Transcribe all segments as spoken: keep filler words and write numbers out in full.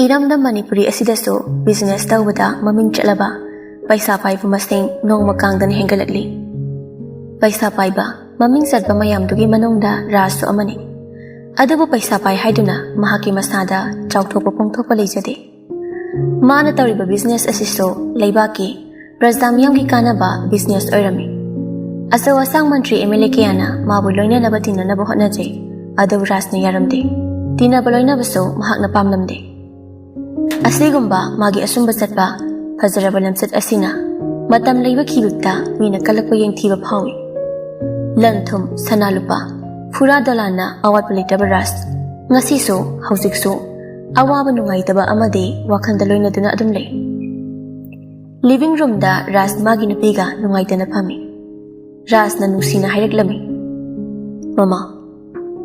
ꯏꯔꯝꯗꯝ ꯃꯅꯤꯄꯨꯔꯤ ꯑꯁꯤꯗꯁꯨ ꯕꯤꯖꯤꯅꯦꯁ ꯇꯧꯕꯗ ꯃꯃꯤꯡ ꯆꯠꯂꯕ ꯄꯩꯁꯥ ꯄꯥꯏꯕ ꯃꯁꯤꯡ ꯅꯣꯡꯃ ꯀꯥꯡꯗꯅ ꯍꯦꯟꯒꯠꯂꯛꯂꯤ꯫ ꯄꯩꯁꯥ ꯄꯥꯏꯕ ꯃꯃꯤꯡ ꯆꯠꯄ ꯃꯌꯥꯝꯗꯨꯒꯤ ꯃꯅꯨꯡꯗ ꯔꯥꯖꯁꯨ ꯑꯃꯅꯤ꯫ ꯑꯗꯨꯕꯨ ꯄꯩꯁꯥ ꯄꯥꯏ ꯍꯥꯏꯗꯨꯅ ꯃꯍꯥꯛꯀꯤ ꯃꯁꯥꯗ ꯆꯥꯎꯊꯣꯛꯄ ꯐꯣꯡꯊꯣꯛꯄ ꯂꯩꯖꯗꯦ꯫ ꯃꯥꯅ ꯇꯧꯔꯤꯕ ꯕꯤꯖꯤꯅꯦꯁ ꯑꯁꯤꯁꯨ ꯂꯩꯕꯥꯛꯀꯤ ꯄ꯭ꯔꯖꯥ ꯃꯤꯌꯥꯝꯒꯤ ꯀꯥꯟꯅꯕ ꯕꯤꯖꯤꯅꯦꯁ ꯑꯣꯏꯔꯝꯃꯤ꯫ ꯑꯆꯧ ꯑꯁꯥꯡ ꯃꯟꯇ꯭ꯔꯤ ꯑꯦꯝ ꯑꯦꯜ ꯑꯦ ꯀꯌꯥꯅ ꯃꯥꯕꯨ ꯂꯣꯏꯅꯅꯕ ꯇꯤꯟꯅꯅꯕ ꯍꯣꯠꯅꯖꯩ, ꯑꯗꯨꯕꯨ ꯔꯥꯖꯅ ꯌꯥꯔꯝꯗꯦ꯫ ꯇꯤꯟꯅꯕ ꯂꯣꯏꯅꯕꯁꯨ ꯃꯍꯥꯛꯅ ꯄꯥꯝꯂꯝꯗꯦ꯫ ꯑꯁꯤꯒꯨꯝꯕ ꯃꯥꯒꯤ ꯑꯆꯨꯝꯕ ꯆꯠꯄ ꯐꯖꯔꯕ ꯂꯝꯆꯠ ꯑꯁꯤꯅ ꯃꯇꯝ ꯂꯩꯕ ꯈꯤꯕꯤꯛꯇ ꯃꯤꯅ ꯀꯜꯂꯛꯄ ꯌꯦꯡꯊꯤꯕ ꯐꯥꯎꯏ꯫ ꯂꯟ ꯊꯨꯝ, ꯁꯅꯥ ꯂꯨꯄꯥ, ꯐꯨꯔꯥ ꯗꯣꯂꯥꯟꯅ ꯑꯋꯥꯠꯄ ꯂꯩꯇꯕ ꯔꯥꯖ ꯉꯁꯤꯁꯨ ꯍꯧꯖꯤꯛꯁꯨ ꯑꯋꯥꯕ ꯅꯨꯡꯉꯥꯏꯇꯕ ꯑꯃꯗꯤ ꯋꯥꯈꯜꯗ ꯂꯣꯏꯅꯗꯨꯅ ꯑꯗꯨꯝ ꯂꯩ꯫ ꯂꯤꯚꯤꯡ ꯔꯨꯝꯗ ꯔꯥꯖ ꯃꯥꯒꯤ ꯅꯨꯄꯤꯒ ꯅꯨꯡꯉꯥꯏꯇꯅ ꯐꯝꯃꯤ꯫ ꯔꯥꯖꯅ ꯅꯨꯡꯁꯤꯅ ꯍꯥꯏꯔꯛꯂꯝꯃꯤ, "ꯃꯃꯥ,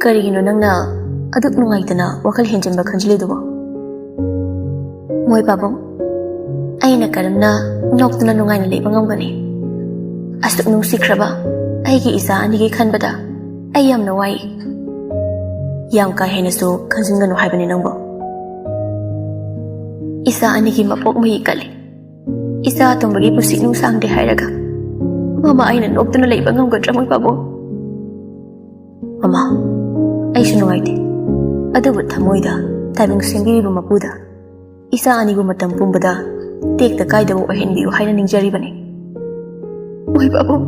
ꯀꯔꯤꯒꯤꯅꯣ ꯅꯪꯅ ꯑꯗꯨꯛ ꯅꯨꯡꯉꯥꯏꯇꯅ ꯋꯥꯈꯜ ꯍꯦꯟꯖꯤꯟꯕ ꯈꯟꯖꯤꯜꯂꯤꯗꯨꯕꯣ?" "ꯃꯣꯏ ꯄꯥꯕꯨꯡ, ꯑꯩꯅ ꯀꯔꯝꯅ ꯅꯣꯛꯇꯨꯅ ꯅꯨꯡꯉꯥꯏꯅ ꯂꯩꯕ ꯉꯝꯒꯅꯤ? ꯑꯁꯨꯛ ꯅꯨꯡꯁꯤꯈ꯭ꯔꯕ ꯑꯩꯒꯤ ꯏꯆꯥ ꯑꯅꯤꯒꯤ ꯈꯟꯕꯗ ꯑꯩ ꯌꯥꯝꯅ ꯋꯥꯏ꯫" "ꯌꯥꯝ ꯀꯥ ꯍꯦꯟꯅꯁꯨ ꯈꯟꯖꯤꯟꯒꯅꯨ ꯍꯥꯏꯕꯅꯤ ꯅꯪꯕꯨ꯫ ꯏꯆꯥ ꯑꯅꯤꯒꯤ ꯃꯄꯣꯛ ꯃꯍꯩ ꯀꯜꯂꯤ꯫ ꯏꯆꯥ ꯑꯇꯣꯝꯕꯒꯤ ꯄꯨꯟꯁꯤ ꯅꯨꯡꯁꯥꯡꯗꯦ ꯍꯥꯏꯔꯒ ꯃꯃꯥ ꯑꯩꯅ ꯅꯣꯛꯇꯨꯅ ꯂꯩꯕ ꯉꯝꯒꯗ꯭ꯔꯥ ꯃꯣꯏ ꯄꯥꯕꯨꯡ?" "ꯃꯃꯥ, ꯑꯩꯁꯨ ꯅꯨꯡꯉꯥꯏꯇꯦ꯫ ꯑꯗꯨꯕꯨ ꯊꯃꯣꯏꯗ ꯇꯥꯏꯕꯪ ꯁꯦꯝꯕꯤꯔꯤꯕ ꯃꯄꯨꯗ ꯏꯆꯥ ꯑꯅꯤꯕꯨ ꯃꯇꯝ ꯄꯨꯝꯕꯗ ꯇꯦꯛꯇ ꯀꯥꯏꯗꯕ ꯑꯣꯏꯍꯟꯕꯤꯌꯨ ꯍꯥꯏꯅ ꯅꯤꯡꯖꯔꯤꯕꯅꯤ꯫ ꯃꯣꯏ ꯄꯥꯕꯨꯡ꯫"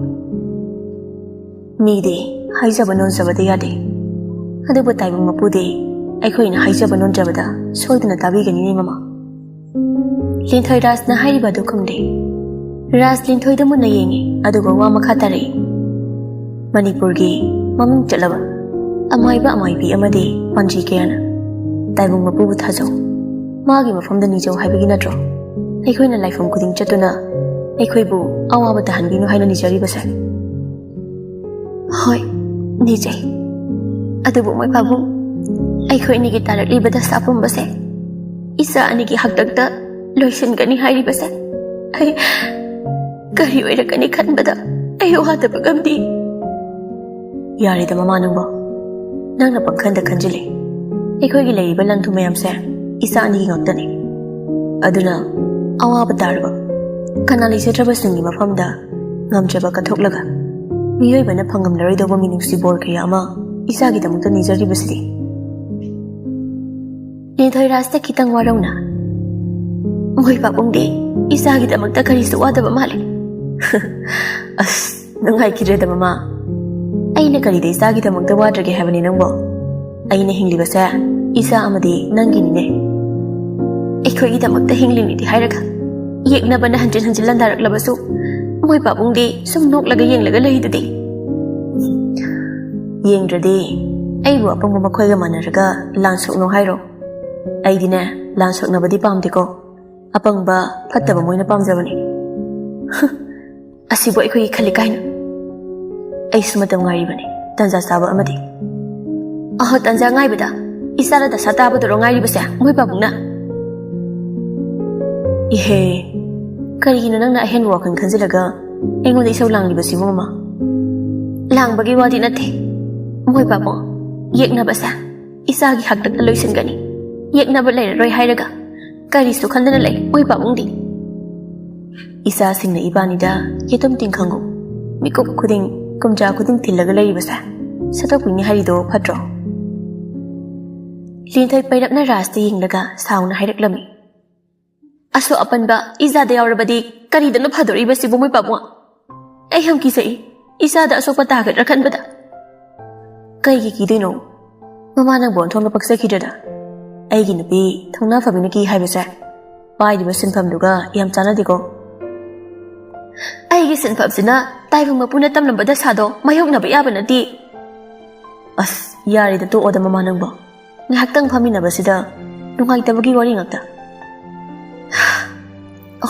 ꯃꯤꯗꯤ ꯍꯥꯏꯖꯕ ꯅꯣꯟꯖꯕꯗ ꯌꯥꯗꯦ꯫ ꯑꯗꯨꯕꯨ ꯇꯥꯏꯕꯪ ꯃꯄꯨꯗꯤ ꯑꯩꯈꯣꯏꯅ ꯍꯥꯏꯖꯕ ꯅꯣꯟꯖꯕꯗ ꯁꯣꯏꯗꯅ ꯇꯥꯕꯤꯒꯅꯤꯅꯦ ꯃꯃꯥ꯫ ꯂꯤꯟꯊꯣꯏ ꯔꯥꯖꯅ ꯍꯥꯏꯔꯤꯕ ꯑꯗꯨ ꯈꯨꯝꯗꯦ꯫ ꯔꯥꯖ ꯂꯤꯟꯊꯣꯏꯗ ꯃꯨꯟꯅ ꯌꯦꯡꯉꯤ, ꯑꯗꯨꯒ ꯋꯥ ꯃꯈꯥ ꯇꯥꯔꯛꯏ꯫ ꯃꯅꯤꯄꯨꯔꯒꯤ ꯃꯃꯤꯡ ꯆꯠꯂꯕ ꯑꯃꯥꯏꯕ ꯑꯃꯥꯏꯕꯤ ꯑꯃꯗꯤ ꯄꯥꯟꯖꯤ ꯀꯌꯥꯅ ꯇꯥꯏꯕꯪ ꯃꯄꯨꯕꯨ ꯊꯥꯖꯧ, ꯃꯥꯒꯤ ꯃꯐꯝꯗ ꯅꯤꯖꯧ ꯍꯥꯏꯕꯒꯤ ꯅꯠꯇ꯭ꯔꯣ ꯑꯩꯈꯣꯏꯅ ꯂꯥꯏꯐꯝ ꯈꯨꯗꯤꯡ ꯆꯠꯇꯨꯅ ꯑꯩꯈꯣꯏꯕꯨ ꯑꯋꯥꯕ ꯇꯥꯍꯟꯕꯤꯅꯨ ꯍꯥꯏꯅ ꯅꯤꯖꯔꯤꯕꯁꯦ? ꯍꯣꯏ, ꯅꯤꯖꯩ꯫ ꯑꯗꯨꯕꯨ ꯃꯣꯏ ꯄꯥꯕꯨꯡ, ꯑꯩꯈꯣꯏ ꯑꯅꯤꯒꯤ ꯇꯥꯔꯛꯂꯤꯕ ꯗꯁꯥ ꯄꯨꯝꯕꯁꯦ ꯏꯆꯥ ꯑꯅꯤꯒꯤ ꯍꯥꯛꯇꯛꯇ ꯂꯣꯏꯁꯤꯟꯒꯅꯤ ꯍꯥꯏꯔꯤꯕꯁꯦ ꯑꯩ ꯀꯔꯤ ꯑꯣꯏꯔꯛꯀꯅꯤ ꯈꯟꯕꯗ ꯑꯩ ꯋꯥꯗꯕ ꯉꯝꯗꯦ꯫ ꯌꯥꯔꯦꯗ ꯃꯃꯥ ꯅꯪꯕꯣ, ꯅꯪꯅ ꯄꯪꯈꯟꯗ ꯈꯟꯖꯤꯜꯂꯦ꯫ ꯑꯩꯈꯣꯏꯒꯤ ꯂꯩꯔꯤꯕ ꯂꯟ ꯊꯨꯝ ꯃꯌꯥꯝꯁꯦ ꯏꯆꯥ ꯑꯅꯤꯒꯤ ꯉꯥꯛꯇꯅꯤ꯫ ꯑꯗꯨꯅ ꯑꯋꯥꯕ ꯇꯥꯔꯕ ꯀꯅꯥ ꯂꯩꯖꯗ꯭ꯔꯕꯁꯤꯡꯒꯤ ꯃꯐꯝꯗ ꯉꯝꯖꯕ ꯀꯠꯊꯣꯛꯂꯒ ꯃꯤꯑꯣꯏꯕꯅ ꯐꯪꯉꯝꯂꯔꯣꯏꯗꯧꯕ ꯃꯤꯅꯨꯡꯁꯤ ꯕꯣꯔ ꯀꯌꯥ ꯑꯃ ꯏꯆꯥꯒꯤꯗꯃꯛꯇ ꯅꯤꯖꯔꯤꯕꯁꯤꯗꯤ꯫ ꯂꯤꯟꯊꯣꯏꯔꯥꯖꯇ ꯈꯤꯇꯪ ꯋꯥꯔꯧꯅ, "ꯃꯣꯏ ꯄꯥꯕꯨꯡꯗꯤ ꯏꯆꯥꯒꯤꯗꯃꯛꯇ ꯀꯔꯤꯁꯨ ꯋꯥꯗꯕ ꯃꯥꯜꯂꯦ꯫" "ꯑꯁ, ꯅꯨꯡꯉꯥꯏꯈꯤꯗ꯭ꯔꯦꯗ ꯃꯃꯥ꯫ ꯑꯩꯅ ꯀꯔꯤꯗ ꯏꯆꯥꯒꯤꯗꯃꯛꯇ ꯋꯥꯗ꯭ꯔꯒꯦ ꯍꯥꯏꯕꯅꯤ ꯅꯪꯕꯣ? ꯑꯩꯅ ꯍꯤꯡꯂꯤꯕꯁꯦ ꯏꯆꯥ ꯑꯃꯗꯤ ꯅꯪꯒꯤꯅꯤꯅꯦ꯫ ꯑꯩꯈꯣꯏꯒꯤꯗꯃꯛꯇ ꯍꯤꯡꯂꯤꯅꯤꯗꯤ ꯍꯥꯏꯔꯒ ꯌꯦꯛꯅꯕꯅ ꯍꯟꯖꯤꯟ ꯍꯟꯖꯤꯟ ꯂꯥꯟꯗꯥꯔꯛꯂꯕꯁꯨ ꯃꯣꯏ ꯄꯥꯕꯨꯡꯗꯤ ꯁꯨꯝ ꯅꯣꯛꯂꯒ ꯌꯦꯡꯂꯒ ꯂꯩꯗꯨꯗꯤ꯫" "ꯌꯦꯡꯗ꯭ꯔꯗꯤ ꯑꯩꯕꯨ ꯑꯄꯪꯕ ꯃꯈꯣꯏꯒ ꯃꯥꯟꯅꯔꯒ ꯂꯥꯟ ꯁꯣꯛꯅꯧ ꯍꯥꯏꯔꯣ? ꯑꯩꯗꯤꯅꯦ, ꯂꯥꯟ ꯁꯣꯛꯅꯕꯗꯤ ꯄꯥꯝꯗꯦꯀꯣ꯫ ꯑꯄꯪꯕ, ꯐꯠꯇꯕ ꯃꯣꯏꯅ ꯄꯥꯝꯖꯕꯅꯤ꯫" "ꯑꯁꯤꯕꯨ ꯑꯩꯈꯣꯏꯒꯤ ꯈꯜꯂꯤ ꯀꯥꯏꯅ? ꯑꯩꯁꯨ ꯃꯇꯝ ꯉꯥꯏꯔꯤꯕꯅꯤ, ꯇꯟꯖꯥ ꯆꯥꯕ ꯑꯃꯗꯤ꯫" "ꯑꯍꯣ, ꯇꯟꯖꯥ ꯉꯥꯏꯕꯗ ꯏꯆꯥꯗ ꯗꯁꯥ ꯇꯥꯕꯗꯨꯔꯣ ꯉꯥꯏꯔꯤꯕꯁꯦ ꯃꯣꯏ ꯄꯥꯕꯨꯡꯅ?" "ꯏꯍꯦ, ꯀꯔꯤꯒꯤꯅꯣ ꯅꯪꯅ ꯑꯍꯦꯟꯕ ꯋꯥꯈꯜ ꯈꯟꯖꯤꯜꯂꯒ ꯑꯩꯉꯣꯟꯗ ꯏꯁꯧ ꯂꯥꯡꯂꯤꯕꯁꯤꯕꯨ, ꯃꯃꯥ?" "ꯂꯥꯡꯕꯒꯤ ꯋꯥꯗꯤ ꯅꯠꯇꯦ꯫ ꯃꯣꯏ ꯄꯥꯕꯨꯡ, ꯌꯦꯛꯅꯕꯁꯦ ꯏꯆꯥꯒꯤ ꯍꯥꯛꯇꯛꯇ ꯂꯣꯏꯁꯤꯟꯒꯅꯤ꯫ ꯌꯦꯛꯅꯕ ꯂꯩꯔꯔꯣꯏ ꯍꯥꯏꯔꯒ ꯀꯔꯤꯁꯨ ꯈꯟꯗꯅ ꯂꯩ ꯃꯣꯏ ꯄꯥꯕꯨꯡꯗꯤ꯫" "ꯏꯆꯥꯁꯤꯡꯅ ꯏꯕꯥꯅꯤꯗ ꯌꯦꯇꯨꯝ ꯇꯤꯡꯈꯪꯒꯨꯝ ꯃꯤꯀꯨꯞ ꯈꯨꯗꯤꯡ, ꯀꯨꯝꯖꯥ ꯈꯨꯗꯤꯡ ꯊꯤꯜꯂꯒ ꯂꯩꯔꯤꯕꯁꯦ ꯁꯠꯇꯣꯛꯄꯤꯅꯤ ꯍꯥꯏꯔꯤꯗꯣ ꯐꯠꯇ꯭ꯔꯣ?" ꯂꯤꯟꯊꯣꯏ ꯄꯩꯔꯞꯅ ꯔꯥꯖꯇ ꯌꯦꯡꯂꯒ ꯁꯥꯎꯅ ꯍꯥꯏꯔꯛꯂꯝꯃꯤ꯫ "ꯑꯁꯣꯛ ꯑꯄꯟꯕ ꯏꯆꯥꯗ ꯌꯥꯎꯔꯕꯗꯤ ꯀꯔꯤꯗꯅꯣ ꯐꯗꯣꯔꯤꯕꯁꯤꯕꯨ ꯃꯣꯏ ꯄꯥꯕꯨꯡ? ꯑꯩ ꯌꯥꯝ ꯀꯤꯖꯩ, ꯏꯆꯥꯗ ꯑꯁꯣꯛꯄ ꯇꯥꯒꯗ꯭ꯔꯥ ꯈꯟꯕꯗ꯫" "ꯀꯩꯒꯤ ꯀꯤꯗꯣꯏꯅꯣ? ꯃꯃꯥ ꯅꯪꯕꯨ ꯑꯣꯟꯊꯣꯛꯅ ꯄꯛꯆꯈꯤꯗ꯭ꯔꯗ꯫ ꯑꯩꯒꯤ ꯅꯨꯄꯤ ꯊꯧꯅꯥ ꯐꯕꯤꯅ ꯀꯤ ꯍꯥꯏꯕꯁꯦ ꯄꯥꯏꯔꯤꯕ ꯁꯤꯟꯐꯝꯗꯨꯒ ꯌꯥꯝ ꯆꯥꯟꯅꯗꯦꯀꯣ꯫" "ꯑꯩꯒꯤ ꯁꯤꯟꯐꯝꯁꯤꯅ ꯇꯥꯏꯕꯪ ꯃꯄꯨꯅ ꯇꯝꯂꯝꯕ ꯗꯁꯥꯗꯣ ꯃꯥꯌꯣꯛꯅꯕ ꯌꯥꯕ ꯅꯠꯇꯦ꯫" "ꯑꯁ, ꯌꯥꯔꯦꯗ, ꯇꯣꯛꯑꯣꯗ ꯃꯃꯥ ꯅꯪꯕꯣ꯫ ꯉꯥꯏꯍꯥꯛꯇꯪ ꯐꯝꯃꯤꯟꯅꯕꯁꯤꯗ ꯅꯨꯡꯉꯥꯏꯇꯕꯒꯤ ꯋꯥꯔꯤ ꯉꯥꯛꯇ꯫"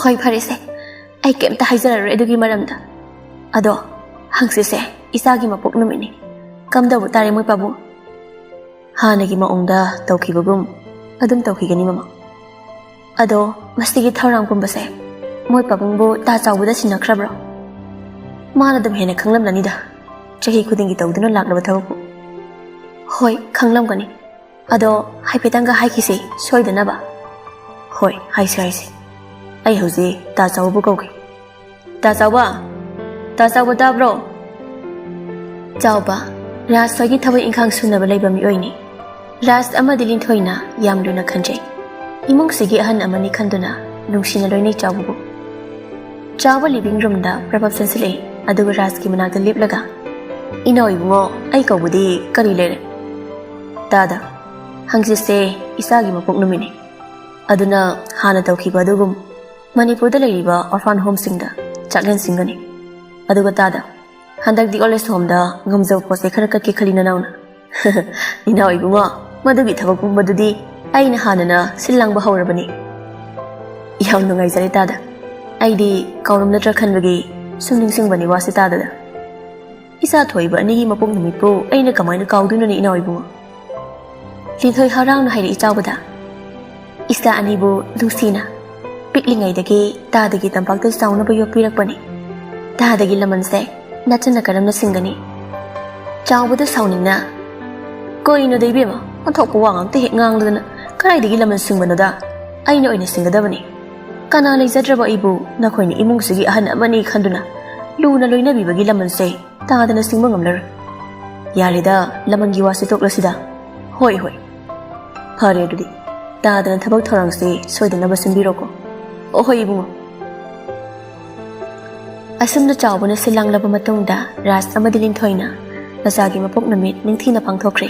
"ꯍꯣꯏ, ꯐꯔꯦꯁꯦ, ꯑꯩ ꯀꯩꯝꯇ ꯍꯥꯏꯖꯔꯔꯣꯏ ꯑꯗꯨꯒꯤ ꯃꯔꯝꯗ꯫ ꯑꯗꯣ ꯍꯪꯆꯤꯠꯁꯦ ꯏꯆꯥꯒꯤ ꯃꯄꯣꯛ ꯅꯨꯃꯤꯠꯅꯤ꯫ ꯀꯝꯗꯧꯕ ꯇꯥꯔꯦ ꯃꯣꯏ ꯄꯥꯕꯨꯡ?" "ꯍꯥꯟꯅꯒꯤ ꯃꯑꯣꯡꯗ ꯇꯧꯈꯤꯕꯒꯨꯝ ꯑꯗꯨꯝ ꯇꯧꯈꯤꯒꯅꯤ ꯃꯃꯥ꯫ ꯑꯗꯣ ꯃꯁꯤꯒꯤ ꯊꯧꯔꯥꯡ ꯄꯨꯝꯕꯁꯦ ꯃꯣꯏ ꯄꯥꯕꯨꯡꯕꯨ ꯇꯥ ꯆꯥꯎꯕꯗ ꯁꯤꯟꯅꯈ꯭ꯔꯕ꯭ꯔꯣ? ꯃꯥꯅ ꯑꯗꯨꯝ ꯍꯦꯟꯅ ꯈꯪꯂꯝꯂꯅꯤꯗ, ꯆꯍꯤ ꯈꯨꯗꯤꯡꯒꯤ ꯇꯧꯗꯨꯅ ꯂꯥꯛꯂꯕ ꯊꯕꯛꯄꯨ꯫" "ꯍꯣꯏ, ꯈꯪꯂꯝꯒꯅꯤ꯫ ꯑꯗꯣ ꯍꯥꯏꯐꯦꯠꯇꯪꯒ ꯍꯥꯏꯈꯤꯁꯦ, ꯁꯣꯏꯗꯅꯕ꯫ ꯍꯣꯏ, ꯍꯥꯏꯁꯦ, ꯍꯥꯏꯁꯦ꯫ ꯑꯩ ꯍꯧꯖꯤꯛ ꯇꯥ ꯆꯥꯎꯕꯕꯨ ꯀꯧꯒꯦ꯫ ꯇꯥ ꯆꯥꯎꯕ! ꯇꯥ ꯆꯥꯎꯕ, ꯇꯥꯕ꯭ꯔꯣ? ꯆꯥꯎꯕ, ꯔꯥꯖ ꯍꯣꯏꯒꯤ ꯊꯕꯛ ꯏꯪꯈꯥꯡ ꯁꯨꯅꯕ ꯂꯩꯕ ꯃꯤꯑꯣꯏꯅꯤ꯫ ꯔꯥꯖ ꯑꯃꯗꯤ ꯂꯤꯟꯊꯣꯏꯅ ꯌꯥꯝ ꯂꯨꯅ ꯈꯟꯖꯩ꯫ ꯏꯃꯨꯡꯁꯤꯒꯤ ꯑꯍꯟ ꯑꯃꯅꯤ ꯈꯟꯗꯨꯅ ꯅꯨꯡꯁꯤꯅ ꯂꯣꯏꯅꯩ ꯆꯥꯎꯕꯕꯨ꯫ ꯆꯥꯎꯕ ꯂꯤꯚꯤꯡ ꯔꯨꯝꯗ ꯄ꯭ꯔꯚꯞ ꯆꯪꯁꯤꯜꯂꯛꯏ, ꯑꯗꯨꯒ ꯔꯥꯖꯀꯤ ꯃꯅꯥꯛꯇ ꯂꯦꯞꯂꯒ, "ꯏꯅꯥꯎ ꯏꯕꯨꯡꯉꯣ, ꯑꯩ ꯀꯧꯕꯗꯤ ꯀꯔꯤ ꯂꯩꯔꯦ?" "ꯇꯥꯗ, ꯍꯪꯆꯤꯠꯁꯦ ꯏꯆꯥꯒꯤ ꯃꯄꯣꯛ ꯅꯨꯃꯤꯠꯅꯤ꯫ ꯑꯗꯨꯅ ꯍꯥꯟꯅ ꯇꯧꯈꯤꯕ ꯑꯗꯨꯒꯨꯝ ꯃꯅꯤꯄꯨꯔꯗ ꯂꯩꯔꯤꯕ orphan homeꯁꯤꯡꯗ ꯆꯥꯛꯂꯦꯟ ꯁꯤꯟꯒꯅꯤ꯫ ꯑꯗꯨꯒ ꯇꯥꯗ, ꯍꯟꯗꯛꯇꯤ old age homeꯗ ꯉꯝꯖꯕ ꯄꯣꯠꯁꯦ ꯈꯔ ꯀꯠꯀꯦ ꯈꯜꯂꯤ ꯅꯅꯥꯎꯅ꯫" "ꯏꯅꯥꯎ ꯏꯕꯨꯡꯉꯣ, ꯃꯗꯨꯒꯤ ꯊꯕꯛ ꯄꯨꯝꯕꯗꯨꯗꯤ ꯑꯩꯅ ꯍꯥꯟꯅꯅ ꯁꯤꯜ ꯂꯥꯡꯕ ꯍꯧꯔꯕꯅꯤ꯫" "ꯌꯥꯝ ꯅꯨꯡꯉꯥꯏꯖꯔꯦ ꯇꯥꯗ꯫ ꯑꯩꯗꯤ ꯀꯥꯎꯔꯝꯅꯗ꯭ꯔꯥ ꯈꯟꯕꯒꯤ ꯁꯨꯝ ꯅꯤꯡꯁꯤꯡꯕꯅꯤ ꯋꯥꯁꯦ ꯇꯥꯗꯗ꯫ ꯏꯆꯥ ꯊꯣꯛꯏꯕ ꯑꯅꯤꯒꯤ ꯃꯄꯣꯛ ꯅꯨꯃꯤꯠꯄꯨ ꯑꯩꯅ ꯀꯃꯥꯏꯅ ꯀꯥꯎꯗꯣꯏꯅꯣꯅꯦ ꯏꯅꯥꯎ ꯏꯕꯨꯡꯉꯣ?" ꯂꯤꯟꯊꯣꯏ ꯍꯔꯥꯎꯅ ꯍꯥꯏꯔꯛꯏ ꯆꯥꯎꯕꯗ, "ꯏꯆꯥ ꯑꯅꯤꯕꯨ ꯅꯨꯡꯁꯤꯅ ꯄꯤꯛꯂꯤꯉꯩꯗꯒꯤ ꯇꯥꯗꯒꯤ ꯇꯝꯄꯥꯛꯇ ꯆꯥꯎꯅꯕ ꯌꯣꯛꯄꯤꯔꯛꯄꯅꯤ꯫ ꯇꯥꯗꯒꯤ ꯂꯃꯟꯁꯦ ꯅꯆꯟꯅ ꯀꯔꯝꯅ ꯁꯤꯡꯒꯅꯤ?" ꯆꯥꯎꯕꯗ ꯁꯥꯎꯅꯤꯡꯅ, "ꯀꯩꯅꯣꯗ ꯏꯕꯦꯝꯃ, ꯑꯣꯟꯊꯣꯛꯄ ꯋꯥ ꯉꯥꯛꯇ ꯍꯦꯛ ꯉꯥꯡꯗꯅ ꯀꯗꯥꯏꯗꯒꯤ ꯂꯃꯟ ꯁꯤꯡꯕꯅꯣꯗ? ꯑꯩꯅ ꯑꯣꯏꯅ ꯁꯤꯡꯒꯗꯕꯅꯤ꯫ ꯀꯅꯥ ꯂꯩꯖꯗ꯭ꯔꯕ ꯑꯩꯕꯨ ꯅꯈꯣꯏꯅ ꯏꯃꯨꯡꯁꯤꯒꯤ ꯑꯍꯟ ꯑꯃꯅꯤ ꯈꯟꯗꯨꯅ ꯂꯨꯅ ꯂꯣꯏꯅꯕꯤꯕꯒꯤ ꯂꯃꯟꯁꯦ ꯇꯥꯗꯅ ꯁꯤꯡꯕ ꯉꯝꯂꯔꯣꯏ꯫ ꯌꯥꯔꯦꯗ, ꯂꯃꯟꯒꯤ ꯋꯥꯁꯤ ꯇꯣꯛꯂꯁꯤꯗ꯫ ꯍꯣꯏ, ꯍꯣꯏ꯫ ꯐꯔꯦ ꯑꯗꯨꯗꯤ, ꯇꯥꯗꯅ ꯊꯕꯛ ꯊꯧꯔꯥꯡꯁꯤ ꯁꯣꯏꯗꯅꯕ ꯁꯤꯟꯕꯤꯔꯣꯀꯣ꯫" "ꯑꯣ ꯍꯣꯏ ꯏꯕꯨꯡꯉꯣ꯫" ꯑꯁꯨꯝꯅ ꯆꯥꯎꯕꯅ ꯁꯤꯜ ꯂꯥꯡꯂꯕ ꯃꯇꯨꯡꯗ ꯔꯥꯖ ꯑꯃꯗꯤ ꯂꯤꯟꯊꯣꯏꯅ ꯃꯆꯥꯒꯤ ꯃꯄꯣꯛ ꯅꯨꯃꯤꯠ ꯅꯤꯡꯊꯤꯅ ꯄꯥꯡꯊꯣꯛꯈ꯭ꯔꯦ꯫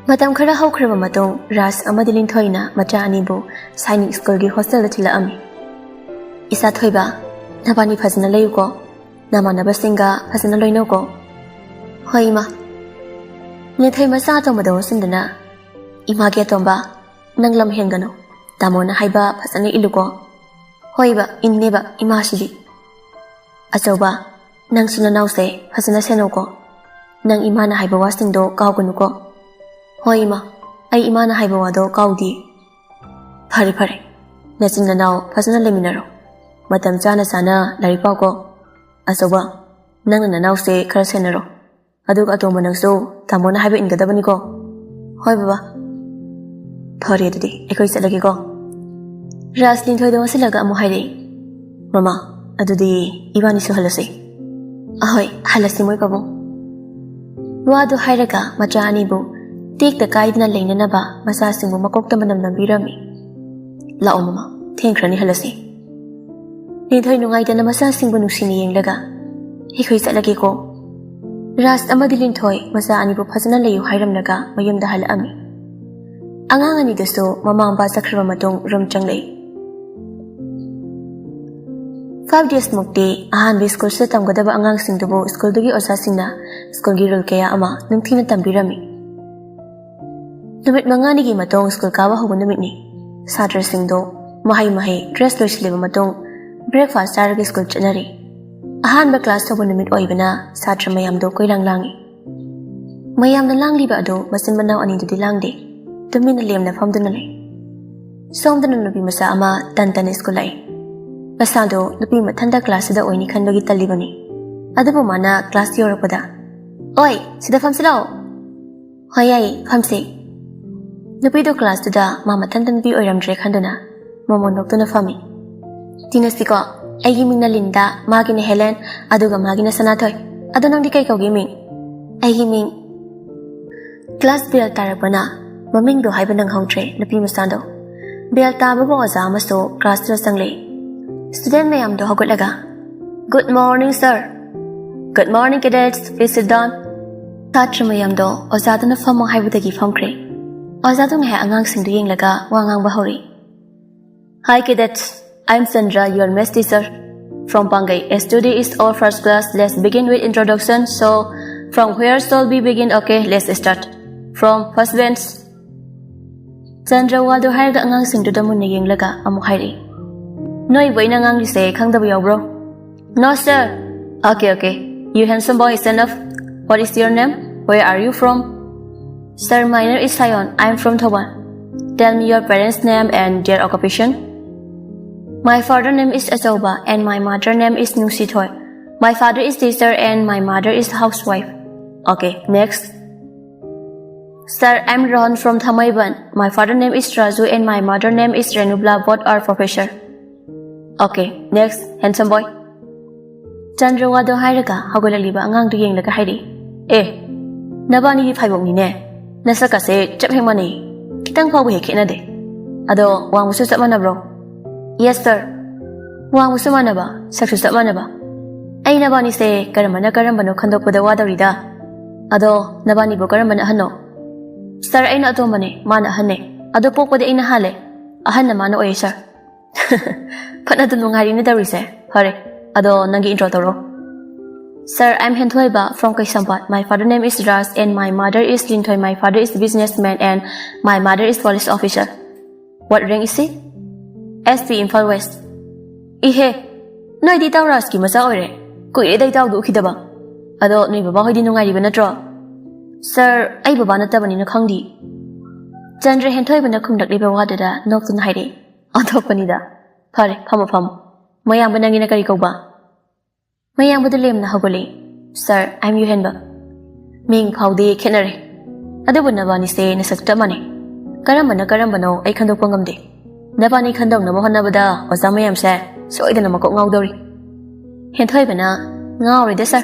ꯃꯇꯝ ꯈꯔ ꯍꯧꯈ꯭ꯔꯕ ꯃꯇꯨꯡ ꯔꯥꯖ ꯑꯃꯗꯤ ꯂꯤꯟꯊꯣꯏꯅ ꯃꯆꯥ ꯑꯅꯤꯕꯨ ꯁꯥꯏꯅꯤꯛ ꯁ꯭ꯀꯨꯜꯒꯤ ꯍꯣꯁꯇꯦꯜꯗ ꯊꯤꯜꯂꯛꯑꯝꯃꯤ꯫ "ꯏꯆꯥ ꯊꯣꯏꯕ, ꯅꯕꯥꯅꯤ ꯐꯖꯅ ꯂꯩꯌꯨꯀꯣ꯫ ꯅꯃꯥꯟꯅꯕꯁꯤꯡꯒ ꯐꯖꯅ ꯂꯣꯏꯅꯧꯀꯣ꯫" "ꯍꯣꯏ ꯏꯃꯥ꯫" ꯂꯤꯟꯊꯣꯏ ꯃꯆꯥ ꯑꯇꯣꯝꯕꯗ ꯑꯣꯟꯁꯤꯟꯗꯨꯅ, "ꯏꯃꯥꯒꯤ ꯑꯇꯣꯝꯕ, ꯅꯪ ꯂꯝ ꯍꯦꯟꯒꯅꯨ꯫ ꯇꯥꯃꯣꯅ ꯍꯥꯏꯕ ꯐꯖꯅ ꯏꯜꯂꯨꯀꯣ꯫" "ꯍꯣꯏꯕ, ꯏꯟꯅꯦꯕ ꯏꯃꯥꯁꯤꯗꯤ꯫" "ꯑꯆꯧꯕ, ꯅꯪꯁꯨ ꯅꯅꯥꯎꯁꯦ ꯐꯖꯅ ꯁꯦꯟꯅꯧꯀꯣ꯫ ꯅꯪ ꯏꯃꯥꯅ ꯍꯥꯏꯕ ꯋꯥꯁꯤꯡꯗꯣ ꯀꯥꯎꯒꯅꯨꯀꯣ꯫" "ꯍꯣꯏ ꯏꯃꯥ, ꯑꯩ ꯏꯃꯥꯅ ꯍꯥꯏꯕ ꯋꯥꯗꯣ ꯀꯥꯎꯗꯦ꯫" "ꯐꯔꯦ ꯐꯔꯦ, ꯅꯆꯤꯟ ꯅꯅꯥꯎ ꯐꯖꯅ ꯂꯩꯃꯤꯟꯅꯔꯣ꯫ ꯃꯇꯝ ꯆꯥꯅ ꯆꯥꯅ ꯂꯥꯏꯔꯤꯛ ꯄꯥꯎꯀꯣ꯫ ꯑꯆꯧꯕ, ꯅꯪꯅ ꯅꯅꯥꯎꯁꯦ ꯈꯔ ꯁꯦꯟꯅꯔꯣ꯫ ꯑꯗꯨꯒ ꯑꯇꯣꯝꯕ ꯅꯪꯁꯨ ꯇꯥꯃꯣꯅ ꯍꯥꯏꯕ ꯏꯟꯒꯗꯕꯅꯤꯀꯣ꯫ ꯍꯣꯏ ꯕꯕꯥ꯫ ꯐꯔꯦ, ꯑꯗꯨꯗꯤ ꯑꯩꯈꯣꯏ ꯆꯠꯂꯒꯦꯀꯣ꯫ ꯔꯥꯖ ꯂꯤꯟꯊꯣꯏꯗ ꯑꯣꯟꯁꯤꯜꯂꯒ ꯑꯃꯨꯛ ꯍꯥꯏꯔꯛꯏ, "ꯃꯃꯥ, ꯑꯗꯨꯗꯤ ꯏꯕꯥꯅꯤꯁꯨ ꯍꯜꯂꯁꯤ꯫" "ꯑꯍꯣꯏ, ꯍꯜꯂꯁꯤ ꯃꯣꯏ ꯄꯥꯕꯨꯡ꯫" ꯋꯥꯗꯨ ꯍꯥꯏꯔꯒ ꯃꯆꯥ ꯑꯅꯤꯕꯨ ꯇꯦꯛꯇ ꯀꯥꯏꯗꯅ ꯂꯩꯅꯅꯕ ꯃꯆꯥꯁꯤꯡꯕꯨ ꯃꯀꯣꯛꯇ ꯃꯅꯝ ꯅꯝꯕꯤꯔꯝꯃꯤ꯫ "ꯂꯥꯛꯑꯣ ꯃꯃꯥ, ꯊꯦꯡꯈ꯭ꯔꯅꯤ, ꯍꯜꯂꯁꯤ꯫" ꯂꯤꯟꯊꯣꯏ ꯅꯨꯡꯉꯥꯏꯇꯅ ꯃꯆꯥꯁꯤꯡꯕꯨ ꯅꯨꯡꯁꯤꯅ ꯌꯦꯡꯂꯒ, "ꯑꯩꯈꯣꯏ ꯆꯠꯂꯒꯦꯀꯣ꯫" ꯔꯥꯖ ꯑꯃꯗꯤ ꯂꯤꯟꯊꯣꯏ ꯃꯆꯥ ꯑꯅꯤꯕꯨ ꯐꯖꯅ ꯂꯩꯌꯨ ꯍꯥꯏꯔꯝꯂꯒ ꯃꯌꯨꯝꯗ ꯍꯜꯂꯛꯑꯝꯃꯤ꯫ ꯑꯉꯥꯡ ꯑꯅꯤꯗꯨꯁꯨ ꯃꯃꯥ ꯃꯄꯥ ꯆꯠꯈ꯭ꯔꯕ ꯃꯇꯨꯡ ꯔꯨꯝ ꯆꯪꯂꯛꯏ꯫ ꯐꯥꯏꯚ ꯗꯦꯖꯃꯨꯛꯇꯤ ꯑꯍꯥꯟꯕ ꯁ꯭ꯀꯨꯜꯁꯤꯗ ꯇꯝꯒꯗꯕ ꯑꯉꯥꯡꯁꯤꯡꯗꯨꯕꯨ ꯁ꯭ꯀꯨꯜꯗꯨꯒꯤ ꯑꯣꯖꯥꯁꯤꯡꯅ ꯁ꯭ꯀꯨꯜꯒꯤ ꯔꯨꯜ ꯀꯌꯥ ꯑꯃ ꯅꯤꯡꯊꯤꯅ ꯇꯝꯕꯤꯔꯝꯃꯤ꯫ ꯅꯨꯃꯤꯠ ꯃꯉꯥꯅꯤꯒꯤ ꯃꯇꯨꯡ ꯁ꯭ꯀꯨꯜ ꯀꯥꯕ ꯍꯧꯕ ꯅꯨꯃꯤꯠꯅꯤ꯫ ꯁꯥꯇ꯭ꯔꯁꯤꯡꯗꯣ ꯃꯍꯩ ꯃꯍꯩ ꯗ꯭ꯔꯦꯁ ꯂꯣꯏꯁꯤꯜꯂꯕ ꯃꯇꯨꯡ ꯕ꯭ꯔꯦꯛꯐꯥꯁ ꯆꯥꯔꯒ ꯁ꯭ꯀꯨꯜ ꯆꯠꯅꯔꯤ꯫ ꯑꯍꯥꯟꯕ ꯀ꯭ꯂꯥꯁ ꯍꯧꯕ ꯅꯨꯃꯤꯠ ꯑꯣꯏꯕꯅ ꯁꯥꯇ꯭ꯔ ꯃꯌꯥꯝꯗꯣ ꯀꯣꯏꯂꯥꯡ ꯂꯥꯡꯉꯤ꯫ ꯃꯌꯥꯝꯅ ꯂꯥꯡꯂꯤꯕ ꯑꯗꯨ ꯃꯆꯤꯟ ꯃꯅꯥꯎ ꯑꯅꯤꯗꯨꯗꯤ ꯂꯥꯡꯗꯦ, ꯇꯨꯃꯤꯟꯅ ꯂꯦꯝꯅ ꯐꯝꯗꯨꯅ ꯂꯩ꯫ ꯁꯣꯝꯗꯅ ꯅꯨꯄꯤ ꯃꯆꯥ ꯑꯃ ꯇꯟ ꯇꯟ ꯁ꯭ꯀꯨꯜ ꯂꯥꯛꯏ꯫ ꯃꯁꯥꯗꯣ ꯅꯨꯄꯤ ꯃꯊꯟꯇ ꯀ꯭ꯂꯥꯁꯁꯤꯗ ꯑꯣꯏꯅꯤ ꯈꯟꯕꯒꯤ ꯇꯜꯂꯤꯕꯅꯤ꯫ ꯑꯗꯨꯕꯨ ꯃꯥꯅ ꯀ꯭ꯂꯥꯁ ꯌꯧꯔꯛꯄꯗ, "ꯑꯣꯏ, ꯁꯤꯗ ꯐꯝꯁꯤ ꯂꯥꯛꯑꯣ꯫" "ꯍꯣꯏ, ꯌꯥꯏꯌꯦ, ꯐꯝꯁꯤ꯫" ꯅꯨꯄꯤꯗꯣ ꯀ꯭ꯂꯥꯁꯇꯨꯗ ꯃꯥ ꯃꯊꯟꯇ ꯅꯨꯄꯤ ꯑꯣꯏꯔꯝꯗ꯭ꯔꯦ ꯈꯟꯗꯨꯅ ꯃꯣꯃꯣꯟ ꯅꯣꯛꯇꯨꯅ ꯐꯝꯃꯤ꯫ "ꯇꯤꯟꯅꯁꯤꯀꯣ, ꯑꯩꯒꯤ ꯃꯤꯡꯅ ꯂꯤꯟꯗꯥ, ꯃꯥꯒꯤꯅ ꯍꯦꯂꯦꯟ, ꯑꯗꯨꯒ ꯃꯥꯒꯤꯅ ꯁꯅꯥꯊꯣꯏ꯫ ꯑꯗꯣ ꯅꯪꯗꯤ ꯀꯩ ꯀꯧꯒꯦ ꯃꯤꯡ?" "ꯑꯩꯒꯤ ꯃꯤꯡ꯫" ꯀ꯭ꯂꯥꯁ ꯕꯦꯜ ꯇꯥꯔꯛꯄꯅ ꯃꯃꯤꯡꯗꯣ ꯍꯥꯏꯕ ꯅꯪꯍꯧꯗ꯭ꯔꯦ ꯅꯨꯄꯤ ꯃꯆꯥꯗꯣ꯫ ꯕꯦꯜ ꯇꯥꯕꯒ ꯑꯣꯖꯥ ꯑꯃꯁꯨ ꯀ꯭ꯂꯥꯁꯇꯨꯗ ꯆꯪꯂꯛꯏ꯫ ꯁ꯭ꯇꯨꯗꯦꯟ ꯃꯌꯥꯝꯗꯣ ꯍꯧꯒꯠꯂꯒ, "Good morning, sir." "Good morning, cadets. Please sit down." ꯁꯥꯇ꯭ꯔ ꯃꯌꯥꯝꯗꯣ ꯑꯣꯖꯥꯗꯨꯅ ꯐꯝꯃꯣ ꯍꯥꯏꯕꯗꯒꯤ ꯐꯝꯈ꯭ꯔꯦ꯫ ꯑꯣꯖꯥꯗꯣ ꯉꯥꯏꯍꯥꯛ ꯑꯉꯥꯡꯁꯤꯡꯗꯨ ꯌꯦꯡꯂꯒ ꯋꯥ ꯉꯥꯡꯕ ꯍꯧꯔꯛꯏ꯫ "Hi, cadets. I'm Chandra, your maths teacher from Pangai. As today is our first class, let's begin with introduction. So, from where shall we begin? Okay, let's start. From first bench." Chandra ꯋꯥꯗꯨ ꯍꯥꯏꯔꯒ ꯑꯉꯥꯡꯁꯤꯡꯗꯨꯗ ꯃꯨꯟꯅ ꯌꯦꯡꯂꯒ ꯑꯃꯨꯛ ꯍꯥꯏꯔꯛꯏ, "ꯅꯣꯏꯕꯨ ꯑꯩꯅ ꯉꯥꯡꯂꯤꯁꯦ ꯈꯪꯗꯕ ꯌꯥꯎꯕ꯭ꯔꯣ?" "No, sir." "Okay, okay. You handsome boy, stand up. What is your name? Where are you from?" "Sir, my name is Sayon. I am from Thoubal." "Tell me your parents' name and their occupation." "My father name is Achauba and my mother name is Nungsithoi. My father is teacher and my mother is housewife." Okay, next. Sir, I'm Rohan from Thamaiban. My father name is Raju and my mother name is Renubla. Both are professor. Okay, next, handsome boy. Chandra ꯋꯥꯗꯣ ꯍꯥꯏꯔꯒ ꯍꯧꯒꯠꯂꯛꯂꯤꯕ ꯑꯉꯥꯡꯗꯨ ꯌꯦꯡꯂꯒ ꯍꯥꯏꯔꯛꯏ, "ꯑꯦ, ꯅꯕꯥꯅꯤꯒꯤ ꯐꯥꯏꯕꯣꯛꯅꯤꯅꯦ꯫ ꯅꯁꯛꯀꯁꯦ ꯆꯞ ꯍꯦꯛ ꯃꯥꯟꯅꯩ꯫ ꯈꯤꯇꯪ ꯐꯥꯎꯕ ꯍꯦꯛ ꯈꯦꯠꯅꯗꯦ꯫ ꯑꯗꯣ ꯋꯥꯡꯕꯁꯨ ꯆꯞ ꯃꯥꯟꯅꯕ꯭ꯔꯣ?" "Yes sir꯫ ꯋꯥꯡꯕꯁꯨ ꯃꯥꯟꯅꯕ, ꯁꯛꯁꯨ ꯆꯞ ꯃꯥꯟꯅꯕ꯫ ꯑꯩ ꯅꯕꯥꯅꯤꯁꯦ ꯀꯔꯝꯕꯅ ꯀꯔꯝꯕꯅꯣ ꯈꯟꯗꯣꯛꯄꯗ ꯋꯥꯗꯧꯔꯤꯗ꯫ ꯑꯗꯣ ꯅꯕꯥꯅꯤꯕꯨ ꯀꯔꯝꯕꯅ ꯑꯍꯟꯅꯣ?" "Sir, ꯑꯩꯅ ꯑꯇꯣꯝꯕꯅꯦ, ꯃꯥꯅ ꯑꯍꯟꯅꯦ꯫ ꯑꯗꯣ ꯄꯣꯛꯄꯗꯤ ꯑꯩꯅ ꯍꯥꯜꯂꯦ꯫ ꯑꯍꯟꯅ ꯃꯥꯅ ꯑꯣꯏꯌꯦ sir꯫" ꯐꯅ ꯑꯗꯨꯝ ꯅꯨꯡꯉꯥꯏꯔꯤꯅꯦ ꯇꯧꯔꯤꯁꯦ꯫ ꯐꯔꯦ, ꯑꯗꯣ ꯅꯪꯒꯤ intro ꯇꯧꯔꯣ꯫ Sir, I'm Henthoi Ba from Kaisampat. My father name is Raj and my mother is Linthoi. My father is businessman and my mother is police officer. What rank is he? S P, Imphal West. ꯏꯍꯦ, ꯅꯣꯏꯗꯤ ꯏꯇꯥꯎ ꯔꯥꯖꯀꯤ ꯃꯆꯥ ꯑꯣꯏꯔꯦ꯫ ꯀꯨꯏꯔꯦꯗ ꯏꯇꯥꯎꯗꯨ ꯎꯈꯤꯗꯕ꯫ ꯑꯗꯣ ꯅꯣꯏ ꯕꯕꯥ ꯍꯣꯏꯗꯤ ꯅꯨꯡꯉꯥꯏꯔꯤꯕ ꯅꯠꯇ꯭ꯔꯣ? Sir, ꯑꯩ ꯕꯕꯥ ꯅꯠꯇꯕꯅꯤꯅ ꯈꯪꯗꯦ꯫ ꯆꯟꯗ꯭ꯔ ꯍꯦꯟꯊꯣꯏꯕꯅ ꯈꯨꯝꯂꯛꯂꯤꯕ ꯋꯥꯗꯨꯗ ꯅꯣꯛꯇꯨꯅ ꯍꯥꯏꯔꯛꯏ, "ꯑꯣꯟꯊꯣꯛꯄꯅꯤꯗ꯫ ꯐꯔꯦ, ꯐꯝꯃꯣ, ꯐꯝꯃꯣ꯫ ꯃꯌꯥꯝꯕ ꯅꯪꯒꯤꯅ ꯀꯔꯤ ꯀꯧꯕ?" ꯃꯌꯥꯝꯕꯗꯨ ꯂꯦꯝꯅ ꯍꯧꯒꯠꯂꯛꯏ꯫ "Sir, I'm ꯌꯨꯍꯦꯟꯕ꯫" "ꯃꯤꯡ ꯐꯥꯎꯗꯤ ꯈꯦꯠꯅꯔꯦ꯫ ꯑꯗꯨꯕꯨ ꯅꯕꯥꯅꯤꯁꯦ ꯅꯁꯛ ꯆꯞ ꯃꯥꯟꯅꯩ꯫ ꯀꯔꯝꯕꯅ ꯀꯔꯝꯕꯅꯣ ꯑꯩ ꯈꯟꯗꯣꯛꯄ ꯉꯝꯗꯦ꯫ ꯅꯕꯥꯅꯤ ꯈꯟꯗꯣꯛꯅꯕ ꯍꯣꯠꯅꯕꯗ ꯑꯣꯖꯥ ꯃꯌꯥꯝꯁꯦ ꯁꯣꯏꯗꯅ ꯃꯀꯣꯛ ꯉꯥꯎꯗꯧꯔꯤ꯫" ꯍꯦꯟꯊꯣꯏꯕꯅ, "ꯉꯥꯎꯔꯣꯏꯗ sir꯫"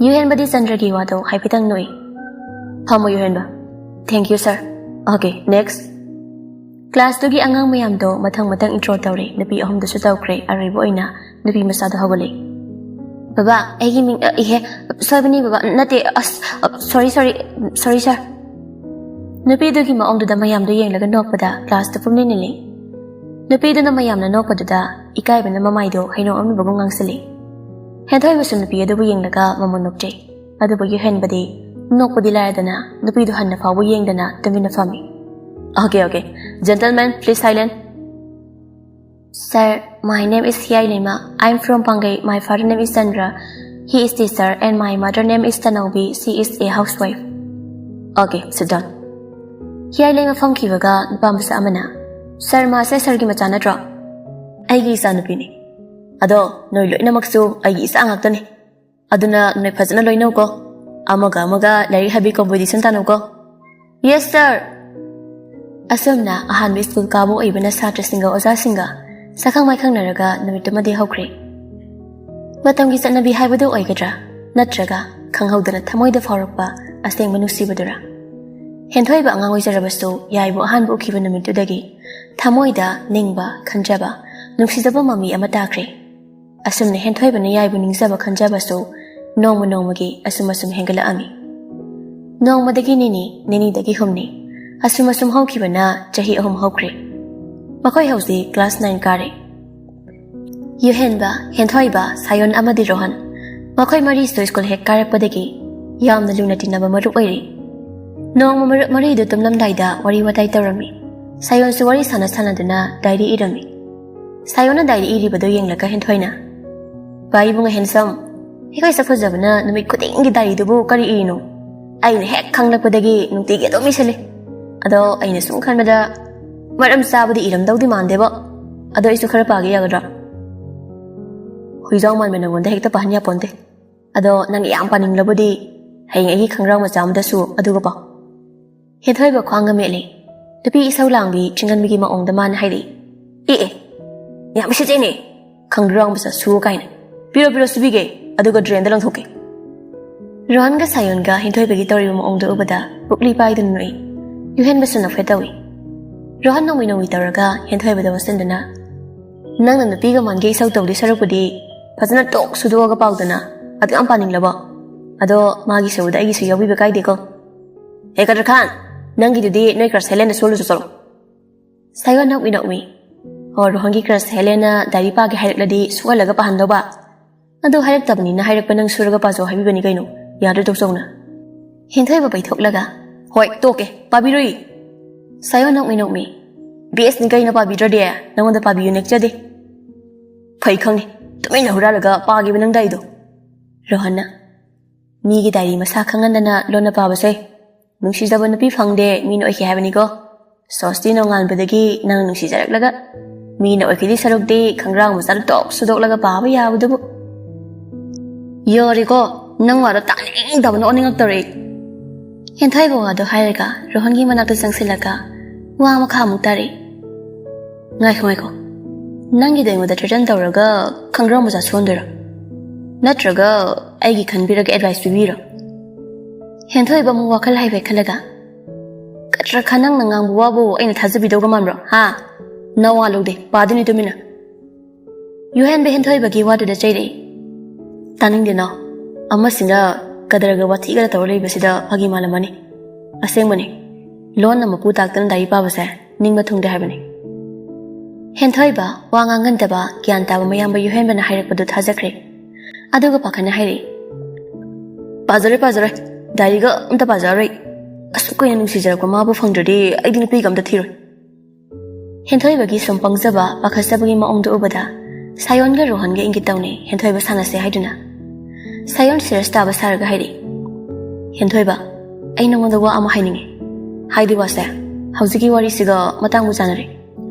ꯌꯨꯍꯦꯟꯕꯗꯤ ꯆꯟꯗ꯭ꯔꯒꯤ ꯋꯥꯗꯣ ꯍꯥꯏꯐꯦꯠꯇꯪ ꯅꯣꯛꯏ꯫ "ꯐꯝꯃꯣ ꯌꯨꯍꯦꯟꯕ꯫" "Thank you sir꯫ Okay, next." Classꯇꯨꯒꯤ ꯑꯉꯥꯡ ꯃꯌꯥꯝꯗꯣ ꯃꯊꯪ ꯃꯊꯪ intro ꯇꯧꯔꯦ꯫ ꯅꯨꯄꯤ ꯑꯍꯨꯝꯗꯨꯁꯨ ꯇꯧꯈ꯭ꯔꯦ꯫ ꯑꯔꯣꯏꯕ ꯑꯣꯏꯅ ꯅꯨꯄꯤ ꯃꯆꯥꯗꯣ ꯍꯧꯒꯠꯂꯛꯏ꯫ "ꯕꯕꯥ, ꯑꯩꯒꯤ ꯃꯤꯡ, ꯑ, ꯏꯍꯦ, sorryꯅꯦ ꯕꯕꯥ, ꯅꯠꯇꯦ, ꯑꯁ, ꯑ, sorry, sorry, sorry sir꯫" ꯅꯨꯄꯤꯗꯨꯒꯤ ꯃꯑꯣꯡꯗꯨꯗ ꯃꯌꯥꯝꯗꯣ ꯌꯦꯡꯂꯒ ꯅꯣꯛꯄꯗ classꯇ ꯄꯨꯝꯅꯤꯡ ꯅꯤꯜꯂꯤ꯫ ꯅꯨꯄꯤꯗꯨꯅ ꯃꯌꯥꯝꯅ ꯅꯣꯛꯄꯗꯨꯗ ꯏꯀꯥꯏꯕꯅ ꯃꯃꯥꯏꯗꯣ ꯍꯩꯅꯧ ꯑꯃꯨꯕꯒꯨꯝ ꯉꯥꯡꯁꯤꯜꯂꯤ꯫ ꯍꯦꯟꯊꯣꯏꯕꯁꯨ ꯅꯨꯄꯤ ꯑꯗꯨꯕꯨ ꯌꯦꯡꯂꯒ ꯃꯃꯨꯟ ꯅꯣꯛꯆꯩ꯫ ꯑꯗꯨꯕꯨ ꯌꯨꯍꯦꯟꯕꯗꯤ ꯅꯣꯛꯄꯗꯤ ꯂꯥꯏꯔꯗꯅ ꯅꯨꯄꯤꯗꯨ ꯍꯟꯅ ꯐꯥꯎꯕ ꯌꯦꯡꯗꯅ ꯇꯨꯃꯤꯟꯅ ꯐꯝꯃꯤ꯫ "Okay, okay. Gentlemen, please silent." "Sir, my name is Hiai Lema. I'm from Pangai. My father name is Chandra. He is teacher and my mother name is Tanaobi. She is a housewife." "Okay, sit down." ꯍꯤꯌꯥꯏ ꯂꯩꯃ ꯐꯝꯈꯤꯕꯒ ꯅꯨꯄꯥ ꯃꯆꯥ ꯑꯃꯅ, "Sir, ꯃꯥꯁꯦ sirꯒꯤ ꯃꯆꯥ ꯅꯠꯇ꯭ꯔꯣ?" "ꯑꯩꯒꯤ ꯏꯆꯥꯅꯨꯄꯤꯅꯤ꯫ ꯑꯗꯣ ꯅꯣꯏ ꯂꯣꯏꯅꯃꯛꯁꯨ ꯑꯩꯒꯤ ꯏꯆꯥ ꯉꯥꯛꯇꯅꯤ꯫ ꯑꯗꯨꯅ ꯅꯣꯏ ꯐꯖꯅ ꯂꯣꯏꯅꯧꯀꯣ꯫ ꯑꯃꯒ ꯑꯃꯒ ꯂꯥꯏꯔꯤꯛ ꯍꯩꯕꯤ ꯀꯣꯝꯄꯤꯇꯤꯁꯟ ꯇꯥꯅꯧꯀꯣ꯫ "Yes, sir!" ꯑꯁꯨꯝꯅ ꯑꯍꯥꯟꯕ ꯁ꯭ꯀꯨꯜ ꯀꯥꯕ ꯑꯣꯏꯕꯅ ꯁꯥꯇ꯭ꯔꯁꯤꯡꯒ ꯑꯣꯖꯥꯁꯤꯡꯒ ꯁꯛꯈꯪ ꯃꯥꯏꯈꯪꯅꯔꯒ ꯅꯨꯃꯤꯠꯇꯨꯃꯗꯤ ꯍꯧꯈ꯭ꯔꯦ꯫ ꯃꯇꯝꯒꯤ ꯆꯠꯅꯕꯤ ꯍꯥꯏꯕꯗꯨ ꯑꯣꯏꯒꯗ꯭ꯔꯥ? ꯅꯠꯇ꯭ꯔꯒ ꯈꯪꯍꯧꯗꯅ ꯊꯃꯣꯏꯗ ꯐꯥꯎꯔꯛꯄ ꯑꯁꯦꯡꯕ ꯅꯨꯡꯁꯤꯕꯗꯨꯔꯥ? ꯍꯦꯟꯊꯣꯏꯕ ꯑꯉꯥꯡ ꯑꯣꯏꯖꯔꯕꯁꯨ ꯌꯥꯏꯕꯨ ꯑꯍꯥꯟꯕ ꯎꯈꯤꯕ ꯅꯨꯃꯤꯠꯇꯨꯗꯒꯤ ꯊꯃꯣꯏꯗ ꯅꯤꯡꯕ, ꯈꯟꯖꯕ, ꯅꯨꯡꯁꯤꯖꯕ ꯃꯃꯤ ꯑꯃ ꯇꯥꯈ꯭ꯔꯦ꯫ ꯑꯁꯨꯝꯅ ꯍꯦꯟꯊꯣꯏꯕꯅ ꯌꯥꯏꯕꯨ ꯅꯤꯡꯖꯕ ꯈꯟꯖꯕꯁꯨ ꯅꯣꯡꯃ ꯅꯣꯡꯃꯒꯤ ꯑꯁꯨꯝ ꯑꯁꯨꯝ ꯍꯦꯟꯒꯠꯂꯛꯑꯝꯃꯤ꯫ ꯅꯣꯡꯃꯗꯒꯤ ꯅꯤꯅꯤ, ꯅꯤꯅꯤꯗꯒꯤ ꯍꯨꯝꯅꯤ, ꯑꯁꯨꯝ ꯑꯁꯨꯝ ꯍꯧꯈꯤꯕꯅ ꯆꯍꯤ ꯑꯍꯨꯝ ꯍꯧꯈ꯭ꯔꯦ꯫ ꯃꯈꯣꯏ ꯍꯧꯖꯤꯛ ꯀ꯭ꯂꯥꯁ ꯅꯥꯏꯟ ꯀꯥꯔꯦ꯫ ꯌꯨꯍꯦꯟꯕ, ꯍꯦꯟꯊꯣꯏꯕ, ꯁꯥꯌꯣꯟ ꯑꯃꯗꯤ ꯔꯣꯍꯟ, ꯃꯈꯣꯏ ꯃꯔꯤꯁꯨ ꯁ꯭ꯀꯨꯜ ꯍꯦꯛ ꯀꯥꯔꯛꯄꯗꯒꯤ ꯌꯥꯝꯅ ꯂꯨꯅ ꯇꯤꯟꯅꯕ ꯃꯔꯨꯞ ꯑꯣꯏꯔꯤ꯫ ꯅꯣꯡꯃ ꯃꯔꯨꯞ ꯃꯔꯤꯗꯨ ꯇꯨꯝꯂꯝꯗꯥꯏꯗ ꯋꯥꯔꯤ ꯋꯥꯇꯥꯏ ꯇꯧꯔꯝꯃꯤ꯫ ꯁꯥꯌꯣꯟꯁꯨ ꯋꯥꯔꯤ ꯁꯥꯟꯅ ꯁꯥꯟꯅꯗꯨꯅ ꯗꯥꯏꯔꯤ ꯏꯔꯝꯃꯤ꯫ ꯁꯥꯌꯣꯟꯅ ꯗꯥꯏꯔꯤ ꯏꯔꯤꯕꯗꯨ ꯌꯦꯡꯂꯒ ꯍꯦꯟꯊꯣꯏꯅ, "ꯚꯥꯏ ꯏꯕꯨꯡꯉꯣ ꯍꯦꯟꯁꯝ, ꯑꯩꯈꯣꯏ ꯁꯛ ꯐꯖꯕꯅ ꯅꯨꯃꯤꯠ ꯈꯨꯗꯤꯡꯒꯤ ꯗꯥꯏꯔꯤꯗꯨꯕꯨ ꯀꯔꯤ ꯏꯔꯤꯅꯣ? ꯑꯩꯅ ꯍꯦꯛ ꯈꯪꯂꯛꯄꯗꯒꯤ ꯅꯨꯡꯇꯤꯒꯤ ꯑꯗꯨꯝ ꯏꯁꯜꯂꯤ꯫ ꯑꯗꯣ ꯑꯩꯅ ꯁꯨꯝ ꯈꯟꯕꯗ ꯃꯔꯝ ꯆꯥꯕꯗꯤ ꯏꯔꯝꯗꯧꯗꯤ ꯃꯥꯟꯗꯦꯕꯣ꯫ ꯑꯗꯣ ꯑꯩꯁꯨ ꯈꯔ ꯄꯥꯒꯦ ꯌꯥꯒꯗ꯭ꯔꯥ?" "ꯍꯨꯏꯖꯥꯎ ꯃꯥꯟꯕ ꯅꯪꯉꯣꯟꯗ ꯍꯦꯛꯇ ꯄꯥꯍꯟ ꯌꯥꯄꯣꯟꯇꯦ꯫ ꯑꯗꯣ ꯅꯪ ꯌꯥꯝ ꯄꯥꯅꯤꯡꯂꯕꯨꯗꯤ ꯍꯌꯦꯡ ꯑꯩꯒꯤ ꯈꯪꯒ꯭ꯔꯥꯎ ꯃꯆꯥ ꯑꯃꯗꯁꯨ ꯑꯗꯨꯒ ꯄꯥꯎ꯫" ꯍꯦꯟꯊꯣꯏꯕ ꯈ꯭ꯋꯥꯡꯒ ꯃꯦꯠꯂꯤ꯫ ꯅꯨꯄꯤ ꯏꯁꯧ ꯂꯥꯡꯕꯤ ꯆꯤꯡꯒꯟꯕꯤꯒꯤ ꯃꯑꯣꯡꯗ ꯃꯥꯅ ꯍꯥꯏꯔꯛꯏ, "ꯑꯦ ꯑꯦ, ꯌꯥꯝ ꯎꯁꯤꯠꯇꯦꯅꯦ꯫ ꯈꯪꯒ꯭ꯔꯥꯎ ꯃꯆꯥ ꯁꯨ ꯀꯥꯏꯅ꯫ ꯄꯤꯔꯣ ꯄꯤꯔꯣ, ꯁꯨꯕꯤꯒꯦ, ꯑꯗꯨꯒ ꯗ꯭ꯔꯦꯟꯗ ꯂꯪꯊꯣꯛꯀꯦ꯫" ꯔꯣꯍꯟꯒ ꯁꯥꯌꯣꯟꯒ ꯍꯦꯟꯊꯣꯏꯕꯒꯤ ꯇꯧꯔꯤꯕ ꯃꯑꯣꯡꯗꯣ ꯎꯕꯗ ꯄꯨꯛꯂꯤ ꯄꯥꯏꯗꯨꯅ ꯅꯣꯛꯏ꯫ ꯌꯨꯍꯦꯟꯕꯁꯨ ꯅꯣꯛꯐꯦꯠ ꯇꯧꯏ꯫ ꯔꯣꯍꯟ ꯅꯣꯡꯃꯤ ꯅꯣꯡꯃꯤ ꯇꯧꯔꯒ ꯍꯦꯟꯊꯣꯏꯕꯗ ꯑꯣꯟꯁꯤꯟꯗꯨꯅ, "ꯅꯪꯅ ꯅꯨꯄꯤꯒ ꯃꯥꯟꯒꯦ ꯏꯁꯧ ꯇꯧꯗꯣꯏ ꯁꯔꯨꯛꯄꯨꯗꯤ ꯐꯖꯅ ꯇꯣꯛ ꯁꯨꯗꯣꯛꯑꯒ ꯄꯥꯎꯗꯅ꯫ ꯑꯗꯨ ꯌꯥꯝ ꯄꯥꯅꯤꯡꯂꯕꯣ? ꯑꯗꯣ ꯃꯥꯒꯤ ꯁꯔꯨꯗ ꯑꯩꯒꯤꯁꯨ ꯌꯥꯎꯕꯤꯕ ꯀꯥꯏꯗꯦꯀꯣ꯫ ꯍꯦ ꯀꯗꯔ ꯈꯥꯟ, ꯅꯪꯒꯤꯗꯨꯗꯤ ꯅꯣꯏ ꯀ꯭ꯔꯁ ꯍꯦꯂꯦꯟꯗ ꯁꯣꯜꯂꯨꯆꯣ ꯆꯠꯂꯣ꯫" ꯁꯥꯌꯣꯟ ꯅꯣꯛꯃꯤ ꯅꯣꯛꯃꯤ, "ꯍꯣ, ꯔꯣꯍꯟꯒꯤ ꯀ꯭ꯔꯁ ꯍꯦꯂꯦꯟꯅ ꯗꯥꯏꯔꯤ ꯄꯥꯒꯦ ꯍꯥꯏꯔꯛꯂꯗꯤ ꯁꯨꯍꯜꯂꯒ ꯄꯥꯍꯟꯗꯧꯕ꯫ ꯑꯗꯣ ꯍꯥꯏꯔꯛꯇꯕꯅꯤꯅ ꯍꯥꯏꯔꯛꯄ ꯅꯪ ꯁꯨꯔꯒ ꯄꯥꯖꯧ ꯍꯥꯏꯕꯤꯕꯅꯤ ꯀꯩꯅꯣ꯫ ꯌꯥꯗ꯭ꯔꯣ ꯇꯣꯛꯆꯧꯅ?" ꯍꯦꯟꯊꯣꯏꯕ ꯄꯩꯊꯣꯛꯂꯒ, "ꯍꯣꯏ, ꯇꯣꯛꯀꯦ, ꯄꯥꯕꯤꯔꯣꯏ꯫" ꯁꯥꯌꯣꯟ ꯅꯣꯛꯃꯤ ꯅꯣꯛꯃꯤ, "ꯕꯦꯁꯅꯤ ꯀꯩꯅꯣ ꯄꯥꯕꯤꯗ꯭ꯔꯗꯤ, ꯅꯉꯣꯟꯗ ꯄꯥꯕꯤꯌꯨ ꯅꯦꯛꯆꯗꯦ꯫" "ꯐꯩ ꯈꯪꯉꯦ, ꯇꯨꯃꯤꯟꯅ ꯍꯨꯔꯥꯜꯂꯒ ꯄꯥꯒꯦꯕ ꯅꯪ ꯗꯥꯏꯔꯤꯗꯣ꯫" ꯔꯣꯍꯟꯅ, "ꯃꯤꯒꯤ ꯗꯥꯏꯔꯤ ꯃꯁꯥ ꯈꯪꯍꯟꯗꯅ ꯂꯣꯟꯅ ꯄꯥꯕꯁꯦ ꯅꯨꯡꯁꯤꯖꯕ ꯅꯨꯄꯤ ꯐꯪꯗꯦ, ꯃꯤꯅ ꯑꯣꯏꯈꯤ ꯍꯥꯏꯕꯅꯤꯀꯣ꯫ ꯁꯣꯁꯇꯤ ꯅꯣꯡꯉꯥꯟꯕꯗꯒꯤ ꯅꯪ ꯅꯨꯡꯁꯤꯖꯔꯛꯂꯒ ꯃꯤꯅ ꯑꯣꯏꯈꯤꯗꯤ ꯁꯔꯨꯛꯇꯤ ꯈꯪꯒ꯭ꯔꯥꯎ ꯃꯆꯥꯗꯨ ꯇꯣꯛ ꯁꯨꯗꯣꯛꯂꯒ ꯄꯥꯕ ꯌꯥꯕꯗꯨꯕꯨ꯫" "ꯌꯥꯔꯦꯀꯣ, ꯅꯪ ꯋꯥꯗꯣ ꯇꯥꯅꯤꯡꯗꯕꯅ ꯑꯣꯟꯅꯤꯡꯉꯛꯇꯧꯔꯦ꯫ ꯍꯦꯟꯊꯣꯏꯕ ꯋꯥꯗꯣ ꯍꯥꯏꯔꯒ ꯔꯣꯍꯟꯒꯤ ꯃꯅꯥꯛꯇ ꯆꯪꯁꯤꯜꯂꯒ ꯋꯥ ꯃꯈꯥ ꯑꯃꯨꯛ ꯇꯥꯔꯛꯏ꯫ ꯉꯥꯏꯈꯣ, ꯉꯥꯏꯈꯣ꯫ ꯅꯪꯒꯤꯗ ꯑꯩꯉꯣꯟꯗ threaten ꯇꯧꯔꯒ ꯈꯪꯒ꯭ꯔꯥꯎ ꯃꯆꯥ ꯁꯨꯍꯟꯗꯣꯏꯔꯣ? ꯅꯠꯇ꯭ꯔꯒ ꯑꯩꯒꯤ ꯈꯟꯕꯤꯔꯒ advice ꯄꯤꯕꯤꯔꯣ? ꯍꯦꯟꯊꯣꯏꯕ ꯑꯃꯨꯛ ꯋꯥꯈꯜ ꯍꯥꯏꯐꯦꯠ ꯈꯜꯂꯒ, "ꯀꯇ꯭ꯔ ꯈꯥ, ꯅꯪꯅ ꯉꯥꯡꯕ ꯋꯥꯕꯨ ꯑꯩꯅ ꯊꯥꯖꯕꯤꯗꯧꯒ ꯃꯥꯟꯕ꯭ꯔꯣ? ꯍꯥ? ꯅꯋꯥ ꯂꯧꯗꯦ, ꯄꯥꯗꯣꯏꯅꯤ ꯇꯨꯃꯤꯟꯅ꯫" ꯌꯨꯍꯦꯟꯕ ꯍꯦꯟꯊꯣꯏꯕꯒꯤ ꯋꯥꯗꯨꯗ ꯆꯩꯔꯛꯏ꯫ "ꯇꯥꯅꯤꯡꯗꯦ ꯅꯥꯎ꯫ ꯑꯃꯁꯤꯅ ꯀꯗꯔꯒ ꯋꯥꯊꯤꯒ ꯇꯧꯔ ꯂꯩꯕꯁꯤꯗ ꯐꯥꯒꯤ ꯃꯥꯜꯂꯝꯃꯅꯤ꯫ ꯑꯁꯦꯡꯕꯅꯤ, ꯂꯣꯟꯅ ꯃꯄꯨ ꯇꯥꯛꯇꯅ ꯗꯥꯏꯔꯤ ꯄꯥꯕꯁꯦ ꯅꯤꯡꯕ ꯊꯨꯡꯗꯦ ꯍꯥꯏꯕꯅꯤ꯫" ꯍꯦꯟꯊꯣꯏꯕ ꯋꯥ ꯉꯥꯡꯒꯟꯗꯕ ꯒ꯭ꯌꯥꯟ ꯇꯥꯕ ꯃꯌꯥꯝꯕ ꯌꯨꯍꯦꯟꯕꯅ ꯍꯥꯏꯔꯛꯄꯗꯨ ꯊꯥꯖꯈ꯭ꯔꯦ꯫ ꯑꯗꯨꯒ ꯄꯥꯈꯠꯅ ꯍꯥꯏꯔꯛꯏ, "ꯄꯥꯖꯔꯣꯏ, ꯄꯥꯖꯔꯣꯏ꯫ ꯗꯥꯏꯔꯤꯒ ꯑꯝꯇ ꯄꯥꯖꯔꯔꯣꯏ꯫ ꯑꯁꯨꯛ ꯀꯨꯏꯅ ꯅꯨꯡꯁꯤꯖꯔꯛꯄ ꯃꯥꯕꯨ ꯐꯪꯗ꯭ꯔꯗꯤ ꯑꯩꯗꯤ ꯅꯨꯄꯤꯒ ꯑꯝꯇ ꯊꯤꯔꯣꯏ꯫" ꯍꯦꯟꯊꯣꯏꯕꯒꯤ ꯁꯨꯝ ꯄꯪꯖꯕ, ꯄꯥꯈꯠꯆꯕꯒꯤ ꯃꯑꯣꯡꯗꯣ ꯎꯕꯗ ꯁꯥꯌꯣꯟꯒ ꯔꯣꯍꯟꯒ ꯏꯪꯒꯤꯠ ꯇꯧꯅꯩ, ꯍꯦꯟꯊꯣꯏꯕ ꯁꯥꯟꯅꯁꯦ ꯍꯥꯏꯗꯨꯅ꯫ ꯁꯥꯌꯣꯟ serious ꯇꯥꯕ ꯁꯥꯔꯒ ꯍꯥꯏꯔꯛꯏ, "ꯍꯦꯟꯊꯣꯏꯕ, ꯑꯩ ꯅꯉꯣꯟꯗ ꯋꯥ ꯑꯃ ꯍꯥꯏꯅꯤꯡꯉꯤ꯫ ꯍꯥꯏꯗꯤ ꯋꯥꯁꯦ ꯍꯧꯖꯤꯛꯀꯤ ꯋꯥꯔꯤꯁꯤꯒ ꯃꯇꯥꯡꯕꯨ ꯆꯥꯟꯅꯔꯦ꯫"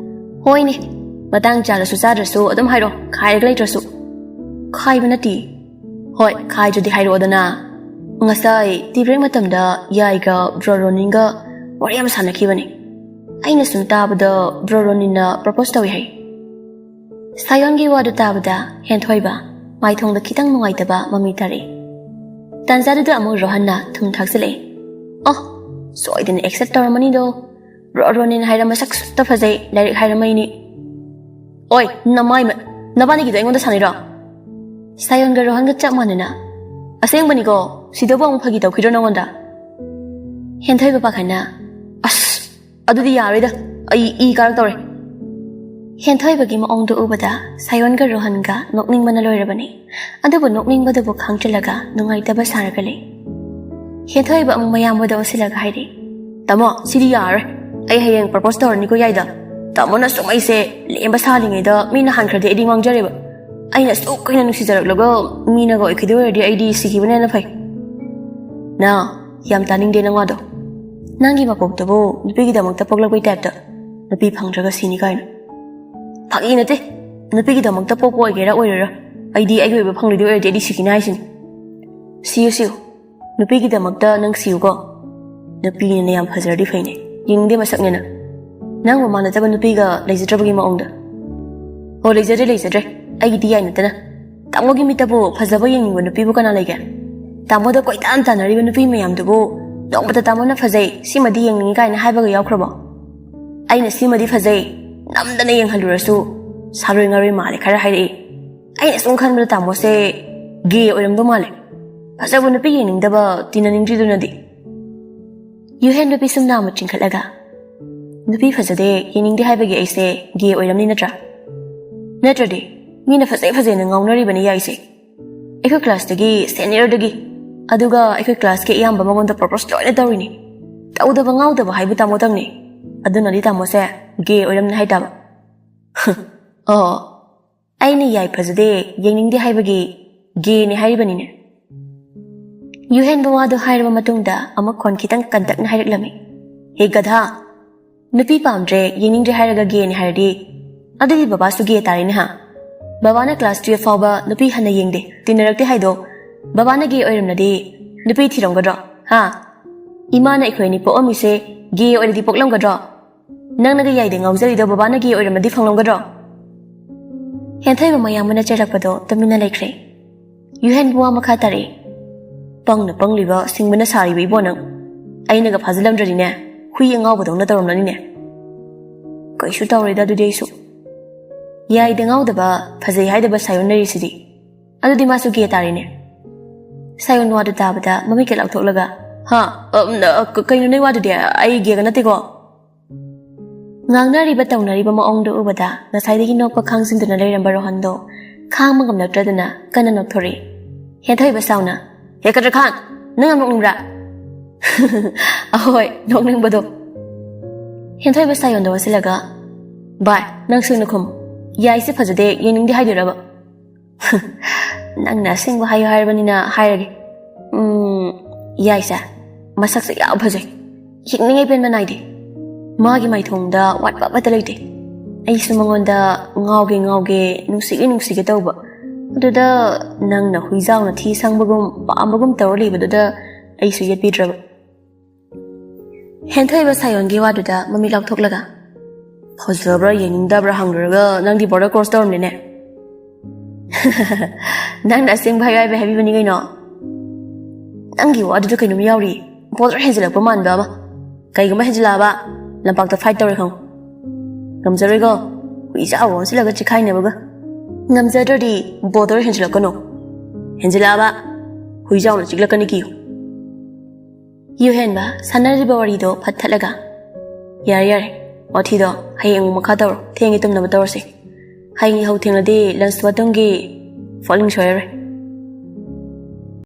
"ꯍꯣꯏꯅꯦ, ꯃꯇꯥꯡ ꯆꯥꯔꯁꯨ ꯆꯥꯗ꯭ꯔꯁꯨ ꯑꯗꯨꯝ ꯍꯥꯏꯔꯣ, ꯈꯥꯏꯔꯒ ꯂꯩꯇ꯭ꯔꯁꯨ꯫" "ꯈꯥꯏꯕ ꯅꯠꯇꯦ꯫" "ꯍꯣꯏ, ꯈꯥꯏꯗ꯭ꯔꯗꯤ ꯍꯥꯏꯔꯛꯑꯣꯗꯅ꯫ ꯉꯁꯥꯏ tea break ꯃꯇꯝꯗ ꯌꯥꯏꯒ bro ꯔꯣꯅꯤꯟꯒ ꯋꯥꯔꯤ ꯑꯃ ꯁꯥꯟꯅꯈꯤꯕꯅꯤ꯫ ꯑꯩꯅ ꯁꯨꯝ ꯇꯥꯕꯗ bro ꯔꯣꯅꯤꯟꯅ propose ꯇꯧꯏ ꯍꯥꯏ꯫" ꯁꯥꯌꯣꯟꯒꯤ ꯋꯥꯗꯨ ꯇꯥꯕꯗ ꯍꯦꯟꯊꯣꯏꯕ ꯃꯥꯏꯊꯣꯡꯗ ꯈꯤꯇꯪ ꯅꯨꯡꯉꯥꯏꯇꯕ ꯃꯃꯤ ꯇꯥꯔꯛꯏ꯫ ꯇꯥꯟꯖꯥꯗꯨꯗ ꯑꯃꯨꯛ ꯔꯣꯍꯟꯅ ꯊꯨꯝ ꯊꯥꯛꯆꯤꯜꯂꯛꯏ꯫ "ꯑꯣ, ꯁꯣꯏꯗꯅ accept ꯇꯧꯔꯝꯃꯅꯤꯗꯣ꯫ Bro ꯔꯣꯅꯤꯟ ꯍꯥꯏꯔ ꯃꯁꯛ ꯁꯨꯠꯇ ꯐꯖꯩ, ꯂꯥꯏꯔꯤꯛ ꯍꯥꯏꯔ ꯃꯩꯅꯤ꯫" "ꯑꯣꯏ, ꯅꯃꯥꯏ ꯃ-, ꯅꯕꯥꯅꯤꯒꯤꯗꯣ ꯑꯩꯉꯣꯟꯗ ꯁꯥꯟꯅꯩꯔꯣ?" ꯁꯥꯌꯣꯟꯒ ꯔꯣꯍꯟꯒ ꯆꯞ ꯃꯥꯟꯅꯅ, "ꯑꯁꯦꯡꯕꯅꯤꯀꯣ, ꯁꯤꯗꯕꯨ ꯑꯃꯨꯛ ꯐꯥꯒꯤ ꯇꯧꯈꯤꯗ꯭ꯔꯣ ꯅꯉꯣꯟꯗ?" ꯍꯦꯟꯊꯣꯏꯕ ꯄꯥꯈꯠꯅ, "ꯑꯁ, ꯑꯗꯨꯗꯤ ꯌꯥꯔꯣꯏꯗ, ꯑꯩ ꯏ ꯀꯥꯔꯛꯇꯧꯔꯦ꯫" ꯍꯦꯟꯊꯣꯏꯕꯒꯤ ꯃꯑꯣꯡꯗꯣ ꯎꯕꯗ ꯁꯥꯌꯣꯟꯒ ꯔꯣꯍꯟꯒ ꯅꯣꯛꯅꯤꯡꯕꯅ ꯂꯣꯏꯔꯕꯅꯤ꯫ ꯑꯗꯨꯕꯨ ꯅꯣꯛꯅꯤꯡꯕꯗꯨꯕꯨ ꯈꯥꯡꯆꯜꯂꯒ ꯅꯨꯡꯉꯥꯏꯇꯕ ꯁꯥꯔꯒ ꯂꯩ꯫ ꯍꯦꯟꯊꯣꯏꯕ ꯑꯃꯨꯛ ꯃꯌꯥꯝꯕꯗ ꯑꯣꯟꯁꯤꯜꯂꯒ ꯍꯥꯏꯔꯤ, "ꯇꯥꯃꯣ, ꯁꯤꯗꯤ ꯌꯥꯔꯔꯣꯏ꯫ ꯑꯩ ꯍꯌꯦꯡ propose ꯇꯧꯔꯅꯤꯀꯣ ꯌꯥꯏꯗ꯫ ꯇꯥꯃꯣꯅ ꯁꯨꯝ ꯑꯩꯁꯦ ꯂꯦꯝꯕ ꯁꯥꯍꯜꯂꯤꯉꯩꯗ ꯃꯤꯅ ꯍꯥꯟꯈ꯭ꯔꯗꯤ ꯑꯩꯗꯤ ꯃꯥꯡꯖꯔꯦꯕ꯫ ꯑꯩꯅ ꯑꯁꯨꯛ ꯀꯨꯏꯅ ꯅꯨꯡꯁꯤꯖꯔꯛꯂꯒ ꯃꯤꯅꯒ ꯑꯣꯏꯈꯤꯗꯣꯏ ꯑꯣꯏꯔꯗꯤ ꯑꯩꯗꯤ ꯁꯤꯈꯤꯕꯅ ꯍꯦꯟꯅ ꯐꯩ꯫" "ꯅꯥ, ꯌꯥꯝ ꯇꯥꯅꯤꯡꯗꯦ ꯅꯪ ꯋꯥꯗꯣ꯫ ꯅꯪꯒꯤ ꯃꯄꯣꯛꯇꯨꯕꯨ ꯅꯨꯄꯤꯒꯤꯗꯃꯛꯇ ꯄꯣꯛꯂꯛꯄꯩ type ꯇ꯫ ꯅꯨꯄꯤ ꯐꯪꯗ꯭ꯔꯒ ꯁꯤꯅꯤ ꯀꯥꯏꯅ꯫ ꯐꯥꯒꯤ ꯅꯠꯇꯦ꯫ ꯅꯨꯄꯤꯒꯤꯗꯃꯛꯇ ꯄꯣꯛꯄ ꯑꯣꯏꯒꯦꯔꯥ ꯑꯣꯏꯔꯣꯏꯔꯥ, ꯑꯩꯗꯤ ꯑꯩꯒꯤ ꯑꯣꯏꯕ ꯐꯪꯂꯣꯏꯗꯣꯏ ꯑꯣꯏꯔꯗꯤ ꯑꯩꯗꯤ ꯁꯤꯈꯤꯅꯤ ꯍꯥꯏꯁꯤꯅꯤ꯫" ꯁꯤꯌꯨ ꯁꯤꯌꯨ, ꯅꯨꯄꯤꯒꯤꯗꯃꯛꯇ ꯅꯪ ꯁꯤꯌꯨꯀꯣ꯫ ꯅꯨꯄꯤꯅꯤꯅ ꯌꯥꯝ ꯐꯖꯔꯗꯤ ꯐꯩꯅꯦ, ꯌꯦꯡꯅꯤꯡꯗꯦ ꯃꯁꯛꯅꯦꯅ꯫ ꯅꯪꯕꯨ ꯃꯥꯟꯅꯖꯕ ꯅꯨꯄꯤꯒ ꯂꯩꯖꯗ꯭ꯔꯕꯒꯤ ꯃꯑꯣꯡꯗ꯫ ꯍꯣ, ꯂꯩꯖꯗ꯭ꯔꯦ ꯂꯩꯖꯗ꯭ꯔꯦ, ꯑꯩꯒꯤꯗꯤ ꯌꯥꯏ ꯅꯠꯇꯅ꯫ ꯇꯥꯃꯣꯒꯤ ꯃꯤꯠꯇꯕꯨ ꯐꯖꯕ ꯌꯦꯡꯅꯤꯡꯕ ꯅꯨꯄꯤꯕꯨ ꯀꯅꯥ ꯂꯩꯒꯦ? ꯇꯥꯃꯣꯗ ꯀꯣꯏꯇꯥꯟ ꯇꯥꯟꯅꯔꯤꯕ ꯅꯨꯄꯤ ꯃꯌꯥꯝꯗꯨꯕꯨ ꯅꯣꯡꯃꯇ ꯇꯥꯃꯣꯅ ꯐꯖꯩ, ꯁꯤꯃꯗꯤ ꯌꯦꯡꯅꯤꯡꯉꯤ ꯀꯥꯏꯅ ꯍꯥꯏꯕꯒ ꯌꯥꯎꯈ꯭ꯔꯕꯣ? ꯑꯩꯅ ꯁꯤꯃꯗꯤ ꯐꯖꯩ, ꯅꯝꯗꯅ ꯌꯦꯡꯍꯜꯂꯨꯔꯁꯨ ꯁꯥꯔꯣꯏ ꯉꯥꯔꯣꯏ ꯃꯥꯜꯂꯦ ꯈꯔ ꯍꯥꯏꯔꯛꯏ꯫ ꯑꯩꯅ ꯁꯨꯝ ꯈꯟꯕꯗ ꯇꯥꯃꯣꯁꯦ ꯒꯦ ꯑꯣꯏꯔꯝꯗꯧ ꯃꯥꯜꯂꯦ꯫ ꯐꯖꯕ ꯅꯨꯄꯤ ꯌꯦꯡꯅꯤꯡꯗꯕ, ꯇꯤꯟꯅꯅꯤꯡꯗ꯭ꯔꯤꯗꯨꯅꯗꯤ꯫ ꯌꯨꯍꯦꯟ ꯅꯨꯄꯤ ꯁꯨꯝ ꯅꯥ ꯑꯃ ꯆꯤꯡꯈꯠꯂꯒ, "ꯅꯨꯄꯤ ꯐꯖꯗꯦ, ꯌꯦꯡꯅꯤꯡꯗꯦ ꯍꯥꯏꯕꯒꯤ ꯑꯩꯁꯦ ꯒꯦ ꯑꯣꯏꯔꯝꯅꯤ ꯅꯠꯇ꯭ꯔꯥ?" "ꯅꯠꯇ꯭ꯔꯗꯤ, ꯃꯤꯅ ꯐꯖꯩ ꯐꯖꯩꯅ ꯉꯥꯎꯅꯔꯤꯕꯅꯤ ꯌꯥꯏꯁꯦ꯫ ꯑꯩꯈꯣꯏ ꯀ꯭ꯂꯥꯁꯇꯒꯤ, ꯁꯦꯅꯤꯌꯔꯗꯒꯤ, ꯑꯗꯨꯒ ꯑꯩꯈꯣꯏ ꯀ꯭ꯂꯥꯁꯀꯤ ꯑꯌꯥꯝꯕ ꯃꯉꯣꯟꯗ ꯄ꯭ꯔꯣꯄꯣꯁ ꯂꯣꯏꯅ ꯇꯧꯔꯤꯅꯤ꯫ ꯇꯧꯗꯕ ꯉꯥꯎꯗꯕ ꯍꯥꯏꯕꯨ ꯇꯥꯃꯣꯇꯪꯅꯤ꯫ ꯑꯗꯨꯅꯗꯤ ꯇꯥꯃꯣꯁꯦ ꯒꯦ ꯑꯣꯏꯔꯝꯅꯤ ꯍꯥꯏꯇꯥꯕ?" "ꯑꯣ, ꯑꯩꯅ ꯌꯥꯏ ꯐꯖꯗꯦ, ꯌꯦꯡꯅꯤꯡꯗꯦ ꯍꯥꯏꯕꯒꯤ ꯒꯦꯅꯦ ꯍꯥꯏꯔꯤꯕꯅꯤꯅꯦ?" ꯌꯨꯍꯦꯟꯕ ꯋꯥꯗꯨ ꯍꯥꯏꯔꯕ ꯃꯇꯨꯡꯗ ꯑꯃꯨꯛ ꯈꯣꯟ ꯈꯤꯇꯪ ꯀꯟꯇꯛꯅ ꯍꯥꯏꯔꯛꯂꯝꯃꯤ, "ꯍꯦ ꯒꯙꯥ, ꯅꯨꯄꯤ ꯄꯥꯝꯗ꯭ꯔꯦ, ꯌꯦꯡꯅꯤꯡꯗ꯭ꯔꯦ ꯍꯥꯏꯔꯒ ꯒꯦꯅꯦ ꯍꯥꯏꯔꯗꯤ, ꯑꯗꯨꯗꯤ ꯕꯕꯥꯁꯨ ꯒꯦ ꯇꯥꯔꯦꯅꯦ ꯍꯥ? ꯕꯕꯥꯅ ꯀ꯭ꯂꯥꯁ ꯇꯨꯌꯦꯜꯐ ꯐꯥꯎꯕ ꯅꯨꯄꯤ ꯍꯟꯅ ꯌꯦꯡꯗꯦ, ꯇꯤꯟꯅꯔꯛꯇꯦ ꯍꯥꯏꯗꯣ, ꯕꯕꯥꯅ ꯒꯦ ꯑꯣꯏꯔꯝꯂꯗꯤ ꯅꯨꯄꯤ ꯊꯤꯔꯝꯒꯗ꯭ꯔꯣ ꯍꯥ? ꯏꯃꯥꯅ ꯑꯩꯈꯣꯏ ꯑꯅꯤ ꯄꯣꯛꯑꯝꯃꯤꯁꯦ ꯒꯦ ꯑꯣꯏꯔꯗꯤ ꯄꯣꯛꯂꯝꯒꯗ꯭ꯔꯣ? ꯅꯪꯅꯒ ꯌꯥꯏꯗ ꯉꯥꯎꯖꯔꯤꯗꯣ ꯕꯕꯥꯅ ꯒꯦ ꯑꯣꯏꯔꯝꯃꯗꯤ ꯐꯪꯂꯝꯒꯗ꯭ꯔꯣ?" ꯍꯦꯟꯊꯣꯏꯕ ꯃꯌꯥꯝꯕꯅ ꯆꯩꯔꯛꯄꯗꯣ ꯇꯨꯃꯤꯟꯅ ꯂꯩꯈ꯭ꯔꯦ꯫ ꯌꯨꯍꯦꯟꯕ ꯋꯥ ꯃꯈꯥ ꯇꯥꯔꯛꯏ, "ꯄꯪꯅ ꯄꯪꯂꯤꯕ, ꯁꯤꯡꯕꯅ ꯁꯥꯔꯤꯕ ꯏꯕꯣ ꯅꯪ꯫ ꯑꯩꯅꯒ ꯐꯥꯖꯤꯜꯂꯝꯗ꯭ꯔꯗꯤꯅꯦ, ꯍꯨꯏ ꯑꯉꯥꯎꯕꯗꯧꯅ ꯇꯧꯔꯝꯂꯅꯤꯅꯦ꯫" "ꯀꯩꯁꯨ ꯇꯧꯔꯣꯏꯗ ꯑꯗꯨꯗꯤ ꯑꯩꯁꯨ꯫ ꯌꯥꯏꯗ ꯉꯥꯎꯗꯕ, ꯐꯖꯩ ꯍꯥꯏꯗꯕ ꯁꯥꯏꯌꯣꯟ ꯂꯩꯔꯤꯁꯤꯗꯤ꯫ ꯑꯗꯨꯗꯤ ꯃꯥꯁꯨ ꯒꯦ ꯇꯥꯔꯦꯅꯦ?" ꯁꯥꯏꯌꯣꯟ ꯋꯥꯗꯨ ꯇꯥꯕꯗ ꯃꯃꯤꯠꯀ ꯂꯥꯎꯊꯣꯛꯂꯒ, "ꯍꯥ? ꯑ, ꯎꯝ, ꯑ, ꯀ-, ꯀꯩꯅꯣ ꯅꯣꯏ ꯋꯥꯗꯨꯗꯤ? ꯑꯩ ꯒꯦꯒ ꯅꯠꯇꯦꯀꯣ?" ꯉꯥꯡꯅꯔꯤꯕ ꯇꯧꯅꯔꯤꯕ ꯃꯑꯣꯡꯗꯨ ꯎꯕꯗ ꯉꯁꯥꯏꯗꯒꯤ ꯅꯣꯛꯄ ꯈꯥꯡꯖꯤꯟꯗꯨꯅ ꯂꯩꯔꯝꯕ ꯔꯣꯍꯟꯗꯣ ꯈꯥꯡꯕ ꯉꯝꯂꯛꯇ꯭ꯔꯗꯨꯅ ꯀꯟꯅ ꯅꯣꯛꯊꯣꯔꯛꯏ꯫ ꯍꯦꯟꯊꯣꯏꯕ ꯁꯥꯎꯅ, "ꯍꯦ ꯀꯗ꯭ꯔ ꯈꯥꯟ, ꯅꯪ ꯌꯥꯝ ꯅꯣꯛꯅꯤꯡꯕ꯭ꯔꯥ?" "ꯑꯍꯣꯏ, ꯅꯣꯛꯅꯤꯡꯕꯗꯣ꯫" ꯍꯦꯟꯊꯣꯏꯕ ꯁꯥꯏꯌꯣꯟꯗ ꯑꯣꯟꯁꯤꯜꯂꯒ, "ꯚꯥꯏ, ꯅꯪ ꯁꯦꯡꯅ ꯈꯨꯝ꯫ ꯌꯥꯏꯁꯦ ꯐꯖꯗꯦ, ꯌꯦꯡꯅꯤꯡꯗꯦ ꯍꯥꯏꯗꯣꯏꯔꯕ?" "ꯅꯪꯅ ꯑꯁꯦꯡꯕ ꯍꯥꯏꯌꯨ ꯍꯥꯏꯔꯕꯅꯤꯅ ꯍꯥꯏꯔꯒꯦ꯫ ꯎꯝ, ꯌꯥꯏꯁꯦ ꯃꯁꯛꯁꯦ ꯌꯥꯝ ꯐꯖꯩ꯫ ꯌꯦꯡꯅꯤꯡꯉꯥꯏ ꯄꯦꯟꯕ ꯅꯥꯏꯗꯦ꯫ ꯃꯥꯒꯤ ꯃꯥꯏꯊꯣꯡꯗ ꯋꯥꯠꯄ ꯑꯃꯠꯇ ꯂꯩꯇꯦ꯫ ꯑꯩꯁꯨ ꯃꯉꯣꯟꯗ ꯉꯥꯎꯒꯦ ꯉꯥꯎꯒꯦ, ꯅꯨꯡꯁꯤꯒꯦ ꯅꯨꯡꯁꯤꯒꯦ ꯇꯧꯕ ꯑꯗꯨꯗ ꯅꯪꯅ ꯍꯨꯏꯖꯥꯎꯅ ꯊꯤ ꯁꯪꯕꯒꯨꯝ ꯄꯥꯝꯕꯒꯨꯝ ꯇꯧꯔ ꯂꯩꯕꯗꯨꯗ ꯑꯩꯁꯨ ꯌꯦꯠꯄꯤꯗ꯭ꯔꯕ꯫ ꯍꯦꯟꯊꯣꯏꯕ ꯁꯥꯌꯣꯟꯒꯤ ꯋꯥꯗꯨꯗ ꯃꯃꯤꯠ ꯂꯥꯎꯊꯣꯛꯂꯒ, "ꯐꯖꯕ꯭ꯔꯥ ꯌꯦꯡꯅꯤꯡꯗꯕ꯭ꯔꯥ ꯍꯪꯂꯨꯔꯒ ꯅꯪꯗꯤ border cross ꯇꯧꯔꯝꯂꯦꯅꯦ"꯫ "ꯅꯪꯅ ꯑꯁꯦꯡꯕ ꯍꯥꯏꯌꯨ ꯍꯥꯏꯕ ꯍꯥꯏꯕꯤꯕꯅꯤ ꯀꯩꯅꯣ꯫ ꯅꯪꯒꯤ ꯋꯥꯗꯨꯗ ꯀꯩꯅꯣꯝ ꯌꯥꯎꯔꯤ꯫ Border ꯍꯦꯟꯖꯤꯜꯂꯛꯄ ꯃꯥꯟꯕ ꯑꯃ꯫ ꯀꯩꯒꯨꯝꯕ ꯍꯦꯟꯖꯤꯜꯂꯛꯑꯕ, ꯂꯝꯄꯥꯛꯇ fight ꯇꯧꯔꯦ ꯈꯪꯉꯨ꯫ ꯉꯝꯖꯔꯣꯏꯀꯣ, ꯍꯨꯏꯖꯥꯎ ꯑꯣꯟꯁꯤꯜꯂꯒ ꯆꯤꯈꯥꯏꯅꯕꯒ꯫ ꯉꯝꯖꯗ꯭ꯔꯗꯤ border ꯍꯦꯟꯖꯤꯜꯂꯛꯀꯅꯨ꯫ ꯍꯦꯟꯖꯤꯜꯂꯛꯑꯕ, ꯍꯨꯏꯖꯥꯎꯅ ꯆꯤꯛꯂꯛꯀꯅꯤ ꯀꯤꯌꯨ"꯫ ꯌꯨꯍꯦꯟꯕ ꯁꯥꯟꯅꯔꯤꯕ ꯋꯥꯔꯤꯗꯣ ꯐꯠ ꯊꯠꯂꯒ, "ꯌꯥꯔꯦ ꯌꯥꯔꯦ, ꯋꯥꯊꯤꯗꯣ ꯍꯌꯦꯡ ꯑꯃꯨꯛ ꯃꯈꯥ ꯇꯧꯔꯣ, ꯊꯦꯡꯉꯦ ꯇꯨꯝꯅꯕ ꯇꯧꯔꯁꯦ꯫ ꯍꯌꯦꯡ ꯌꯥꯍꯧ ꯊꯦꯡꯂꯗꯤ lunch ꯃꯇꯨꯡꯒꯤ falling ꯁꯣꯏꯔꯔꯣꯏ"꯫